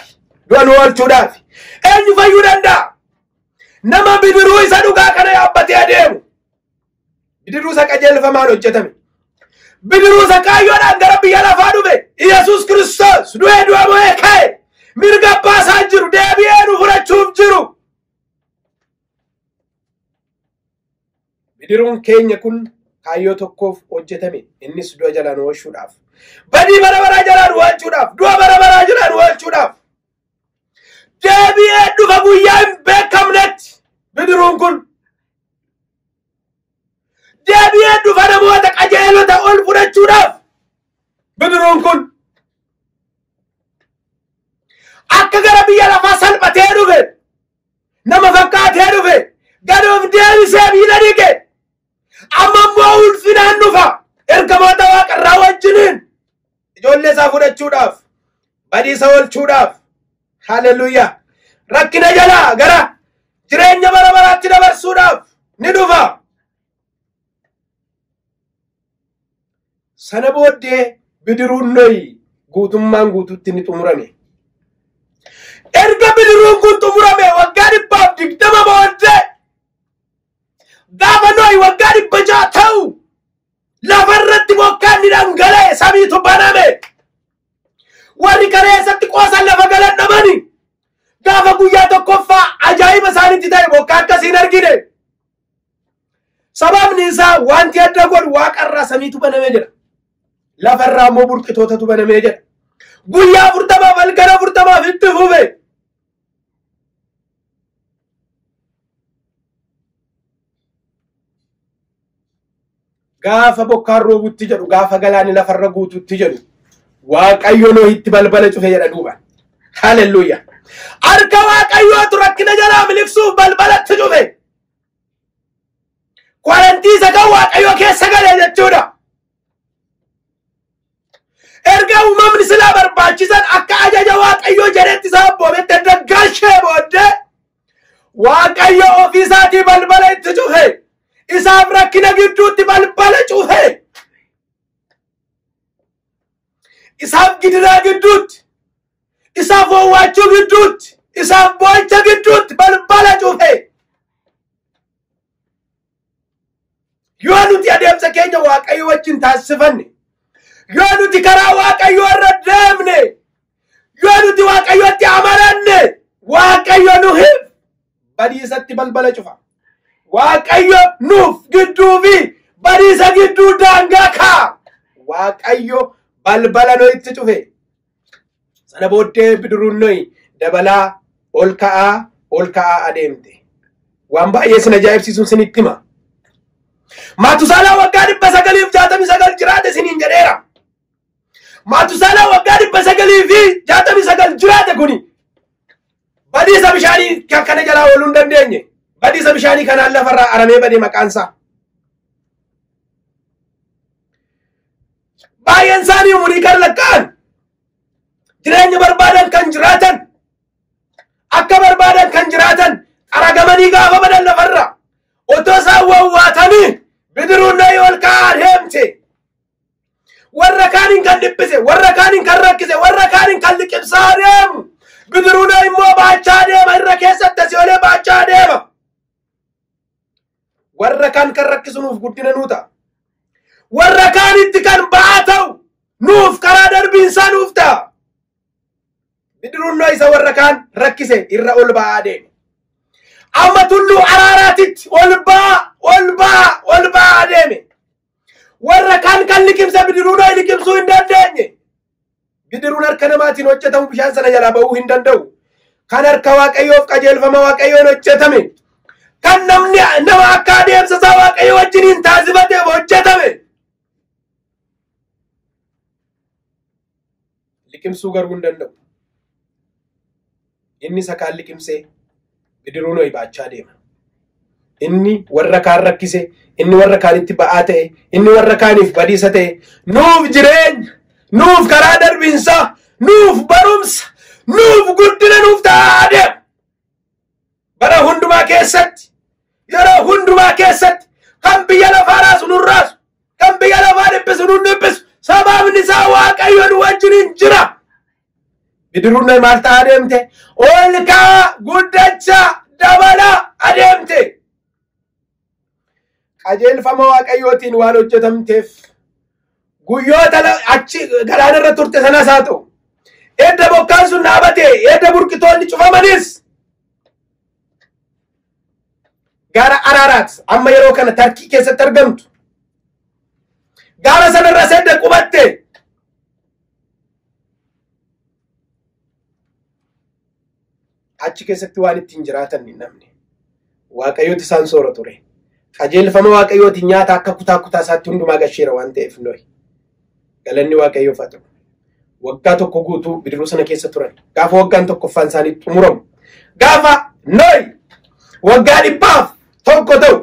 du'a nu oolchuudhaaf. Eenyu fayyuu danda'a? Nama bidiruu isa dhugaa kana yaabbatee adeemu, bidiruu isa qajeelfamaan hojjetame, bidiruu isa kaayyoodhaan gara biyya lafaa dhufe, Yesuus Kiristoos du'ee du'a mo'ee ka'e, mirga abbaa isaa jiru, deebi'ee nu fudhachuuf jiru. Bidiruun keenya kun kaayyoo tokkoof hojjetame, innis du'a jalaa nu oolchuudhaaf, badii bara baraa jalaa nu oolchuudhaaf, du'a bara baraa jalaa nu oolchuudhaaf. Deebi'ee dhufa guyyaa hin beekamnetti bidiruun kun deebi'ee dhufa namoota qajeelota ol fudhachuudhaaf. Bidiruun kun akka gara biyya lafaa salphatee dhufe, nama fakkaatee dhufe, gad of deebisee miila dhiqe, amma immoo ulfinaan dhufa ergamoota waaqarraa wajjiniin ijoollee isaa fudhachuudhaaf, badiisa oolchuudhaaf. Haleluuyaa! Rakkina jalaa gara jireenya bara baraatti dabarsuudhaaf ni dhufa. Sana booddee bidiruun Nohi guutummaan guutuutti ni xumurame. Erga bidiruun kun xumurame waggaa 120 booddee gaafa Nohi waggaa 600 ta'u lafarratti bokkaan ni dhangala'e, samiitu baname. Warri kareessatti qoosan lafa galan dhabani. Gaafa guyyaa tokkoffaa ajaa'iba isaanitti ta'e bokkaa akkasii hin argine. Sababni isaa wanti adda godhu waaqarraa samiitu baname jedha. Lafarraa immoo burqitootatu baname jedha. Guyyaa 40 halkan 40 itti fufe. Gaafa bokkaan roobutti jedhu, gaafa galaanni lafarra guututti jedhu, Waaqayyo Nohitti balbala cufe jedha duuba. Haleluuyaa! Harka Waaqayyootu rakkina jalaa miliqsuuf balbalatti cufe. Kwarantiisa kan Waaqayyo keessa gale jechuudha. Erga uumamni silaa barbaachisan akka ajaja Waaqayyoo jedhetti isaa abboometti erga gashee booddee Waaqayyo ofii isaatii balbala itti cufe. Isaaf rakkina gidduutti balbala cufe. Isaaf gidiraa gidduutti, isaaf owwaachuu gidduutti, isaaf boo'icha gidduutti balbala cufe. Yoo nuti adeemsa keenya Waaqayyo wajjin taasifanne, yoo nuti karaa Waaqayyoo irra deemne, yoo nuti Waaqayyotti amananne, Waaqayyo nuuf badiisatti balbala cufa. Waaqayyo nuuf gidduu fi badiisa gidduu daangaa kaa'a. Waaqayyo balbala Nohitti cufe. Sana booddee bidiruun Nohi dabalaa ol ka'aa adeemte. Waan baay'ee sin ajaa'ibsiisuun sinitti hima. Maatusaalaa waggaa 969 jiraate siniin jedheera. Maatusaalaa waggaa 969 jiraate kuni badiisa bishaanii kana jalaa ooluu hin dandeenye. Badiisa bishaanii kanaan lafarraa aramee badee maqaan isaa. Baay'een isaanii umurii kan lakkaa'an, jireenya barbaadan kan jiraatan, akka barbaadan kan jiraatan, xaragamanii gaafa badan lafarra otoo isaan wawwaataa Warra kaaniin kan dhiphise, warra kaaniin kan rakkise, warra kaaniin kan liqimsaa deemu. Bidiruu Nohi immoo baachaa deema, irra keessatti asii olee baachaa deema. Warra kaan kan rakkisu nuuf guddina nuu ta'a. Warra kaanitti kan ba'aa ta'u nuuf karaa darbiinsaa nuuf ta'a. Bidiruun Nohi isa warra kaan rakkise irra ol ba'aa deema. Amma tulluu Araaraatitti ol ba'aa, ol ba'aa, ol ba'aa deeme. Warra kaan kan liqimse bidiruu Nohi liqimsuu hin dandeenye. Bidiruun harka namaatiin hojjetamu bishaan sana jalaa ba'uu hin danda'u. Kan harka Waaqayyoof qajeelfama Waaqayyoon hojjetame. Kan namni nama akka adeemsa isaa Waaqayyo wajjiniin taasifateef hojjetame. Liqimsuu garuu hin danda'u. Inni isa kaan liqimsee bidiruu Nohi baachaa deema. Inni warra kaan rakkise, inni warra kaanitti ba'aa ta'e, inni warra kaaniif badiisa ta'e, nuuf jireenya, nuuf karaa darbiinsaa, nuuf barumsa, nuuf guddina nuuf ta'aa deema. Bara hundumaa keessatti, yeroo hundumaa keessatti kan biyya lafaa raasu nun raasu, kan biyya lafaa dhiphisu nun dhiphisu, sababni isaa Waaqayyo nu wajjiniin jira. Bidiruun Nohi maal ta'aa deemte? Ol ka'aa, guddachaa, dabalaa adeemte. Qajeelfama Waaqayyootiin waan hojjetamteef guyyoota achi galaanarra turte sanas haa ta'u, edda bokkaan sun dhaabate, edda burqitoonni cufamanis gaara Araaraat amma yeroo kana Tarkii keessatti argamtu gaara sanarra edda qubatte achi keessatti waan ittiin jiraatan hin dhabne. Waaqayyooti isaan soora ture. Qajeelfama Waaqayyootiin nyaata akka kutaa kutaa isaatti hundumaa gasheera waan ta'eef Nohi. Galanni Waaqayyoof haa ta'u. Waggaa tokko guutuu bidiruu sana keessa turan. Gaafa waggaan tokkoffaan isaanii xumuramu. Gaafa Nohi waggaa 101 ta'u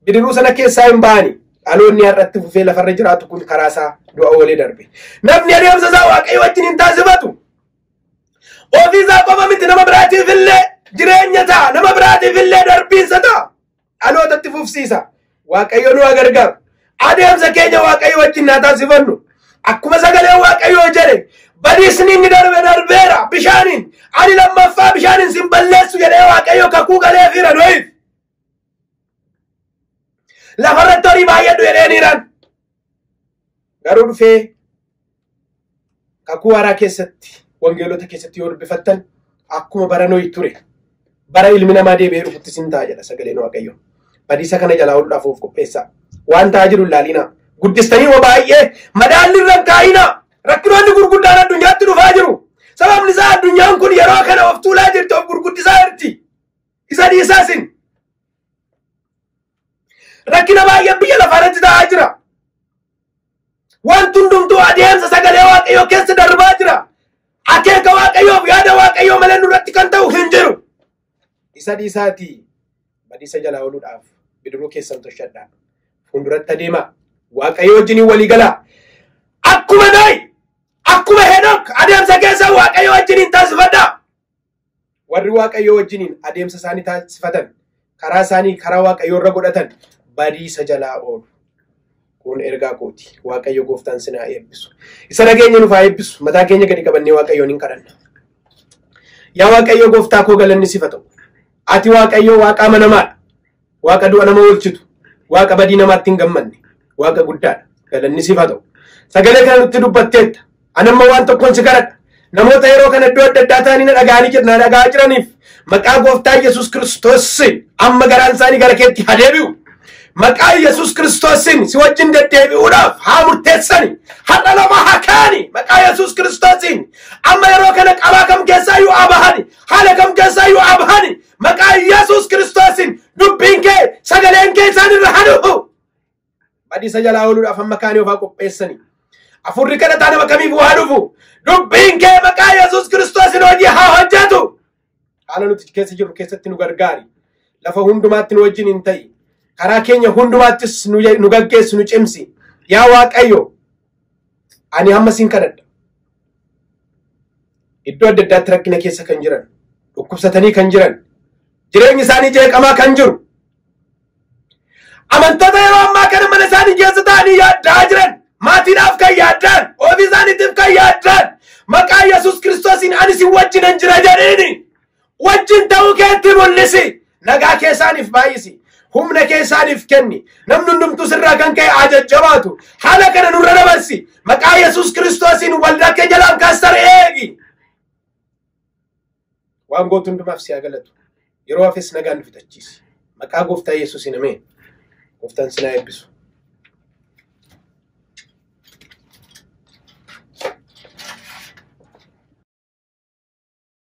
bidiruu sana keessaa hin ba'ani. Dhaloonni har'atti fufee lafarra jiraatu kun karaa isaa du'a oolee darbe. Namni adeemsa isaa Waaqayyo wajjin hin taasifatu. Ofii isaa qofa miti, nama biraatiif illee jireenya ta'a, nama biraatiif illee darbiinsa ta'a. Dhalootatti fufsiisa. Waaqayyo nu haa gargaaru. Adeemsa keenya Waaqayyo wajjin haa taasifannu. Akkuma sagaleen Waaqayyoo jedhe, badiisni inni darbe darbeera bishaaniin, ani lammaffaa bishaaniin sin balleessu jedhee Waaqayyo kakuu galeefiira Nohiif. Lafarratti horii baay'adhu jedhee niiraan. Garuu dhufee kakuu haaraa keessatti, wangeelota keessatti yoo dubbifattan akkuma bara Nohi ture, bara ilmi namaa deebi'ee dhufutti sin ta'a jedha sagaleen Waaqayyoo. Badiisa kana jalaa ooluudhaaf of qopheessaa. Waan ta'aa jiru ilaalinaa. Guddistanii hoo baay'ee madaalli irra hin kaa'inaa. Rakkinoonni gurguddaan addunyaatti dhufaa jiru. Sababni isaa addunyaan kun yeroo kana of tuulaa jirti, of gurguddisaa jirti. Isa dhiisaa isin. Rakkina baay'ee biyya lafaa irratti ta'aa jira. Wanti hundumtuu adeemsa sagalee Waaqayyoo keessa darbaa jira. Akeeka Waaqayyoof yaada Waaqayyoo malee nurratti kan ta'u hin jiru. Isa dhiisaatii badiisa jalaa ooluudhaaf bidiruu keessan toshadhaa. Fuulduratti adeemaa. Waaqayyo wajjiniin walii galaa. Akkuma Nohi, akkuma Henook adeemsa keessa Waaqayyo wajjiniin taasifadhaa. Warri Waaqayyo wajjiniin adeemsa isaanii taasifatan, karaa isaanii karaa Waaqayyoo irra godhatan badiisa jalaa oolu. Kun ergaa kooti. Waaqayyo gooftaan sin haa eebbisu. Isa nageenya nuuf haa eebbisu. Mataa keenya gadi qabannee Waaqayyoon hin kadhanna. Yaa Waaqayyo gooftaa koo galanni siif haa ta'u. Ati Waaqayyo Waaqa amanamaadha. Waaqa du'a nama oolchitu. Waaqa badii namaatti hin gammanne. Waaqa guddaadha. Galanni siif haa ta'u. Sagalee kana nutti dubbatteetta. Ani amma waan tokkoon si kadhadha. Namoota yeroo kana iddoo adda addaa ta'anii na dhaga'anii jiran, na dhaga'aa jiraniif maqaa gooftaa Yesuus Kiristoos amma garaan isaanii gara keetti haa deebi'u. Maqaa Yesuus Kiristoosiin si wajjin deddeebi'uudhaaf haa murteessani. Har'a lama haa ka'ani. Maqaa Yesuus Kiristoosiin amma yeroo kana qabaa kam keessaayyuu haa bahani. Haala kam keessaayyuu haa bahani. Maqaa Yesuus Kiristoosiin dubbiin kee, sagaleen kee isaan irra haa dhufu. Badiisa jalaa ooluudhaaf amma kaanii of haa qopheessani. Afurri kadhataa nama kamiif haa dhufu. Dubbiin kee maqaa Yesuus Kiristoosiin hojii haa hojjetu. Haala nuti keessa jirru keessatti nu gargaari. Lafa hundumaatti nu wajjin hin ta'i. Karaa keenya hundumaattis nu gaggeessu, nu cimsi. Yaa Waaqayyo, ani hamma siin kadhadha. Iddoo adda addaatti rakkina keessa kan jiran, dhukkubsatanii kan jiran, jireenyi isaanii jeeqamaa kan jiru, amantoota yeroo ammaa kana mana isaanii keessa taa'anii yaaddaa jiran, Maatiidhaaf kan yaaddan, ofii isaaniitiif kan yaaddan, maqaa Yesuus Kiristoosiin ani si wajjinan jira jedhiini. Wajjin ta'uu keetti mul'isi. Nagaa keessaaniif baay'isi. Humna keessaaniif kenni. Namni hundumtuu sirraa kan ka'e haa jajjabaatu. Haala kana nurra dabarsi. Maqaa Yesuus Kiristoosiin waldaa keenya Laankaastar eegi. Waan gootu hundumaaf si haa galatu. Yeroo hafes nagaan nu fixachiisi. Maqaa gooftaa Yesuusiin ameen. Gooftaan sinaa eebbisu.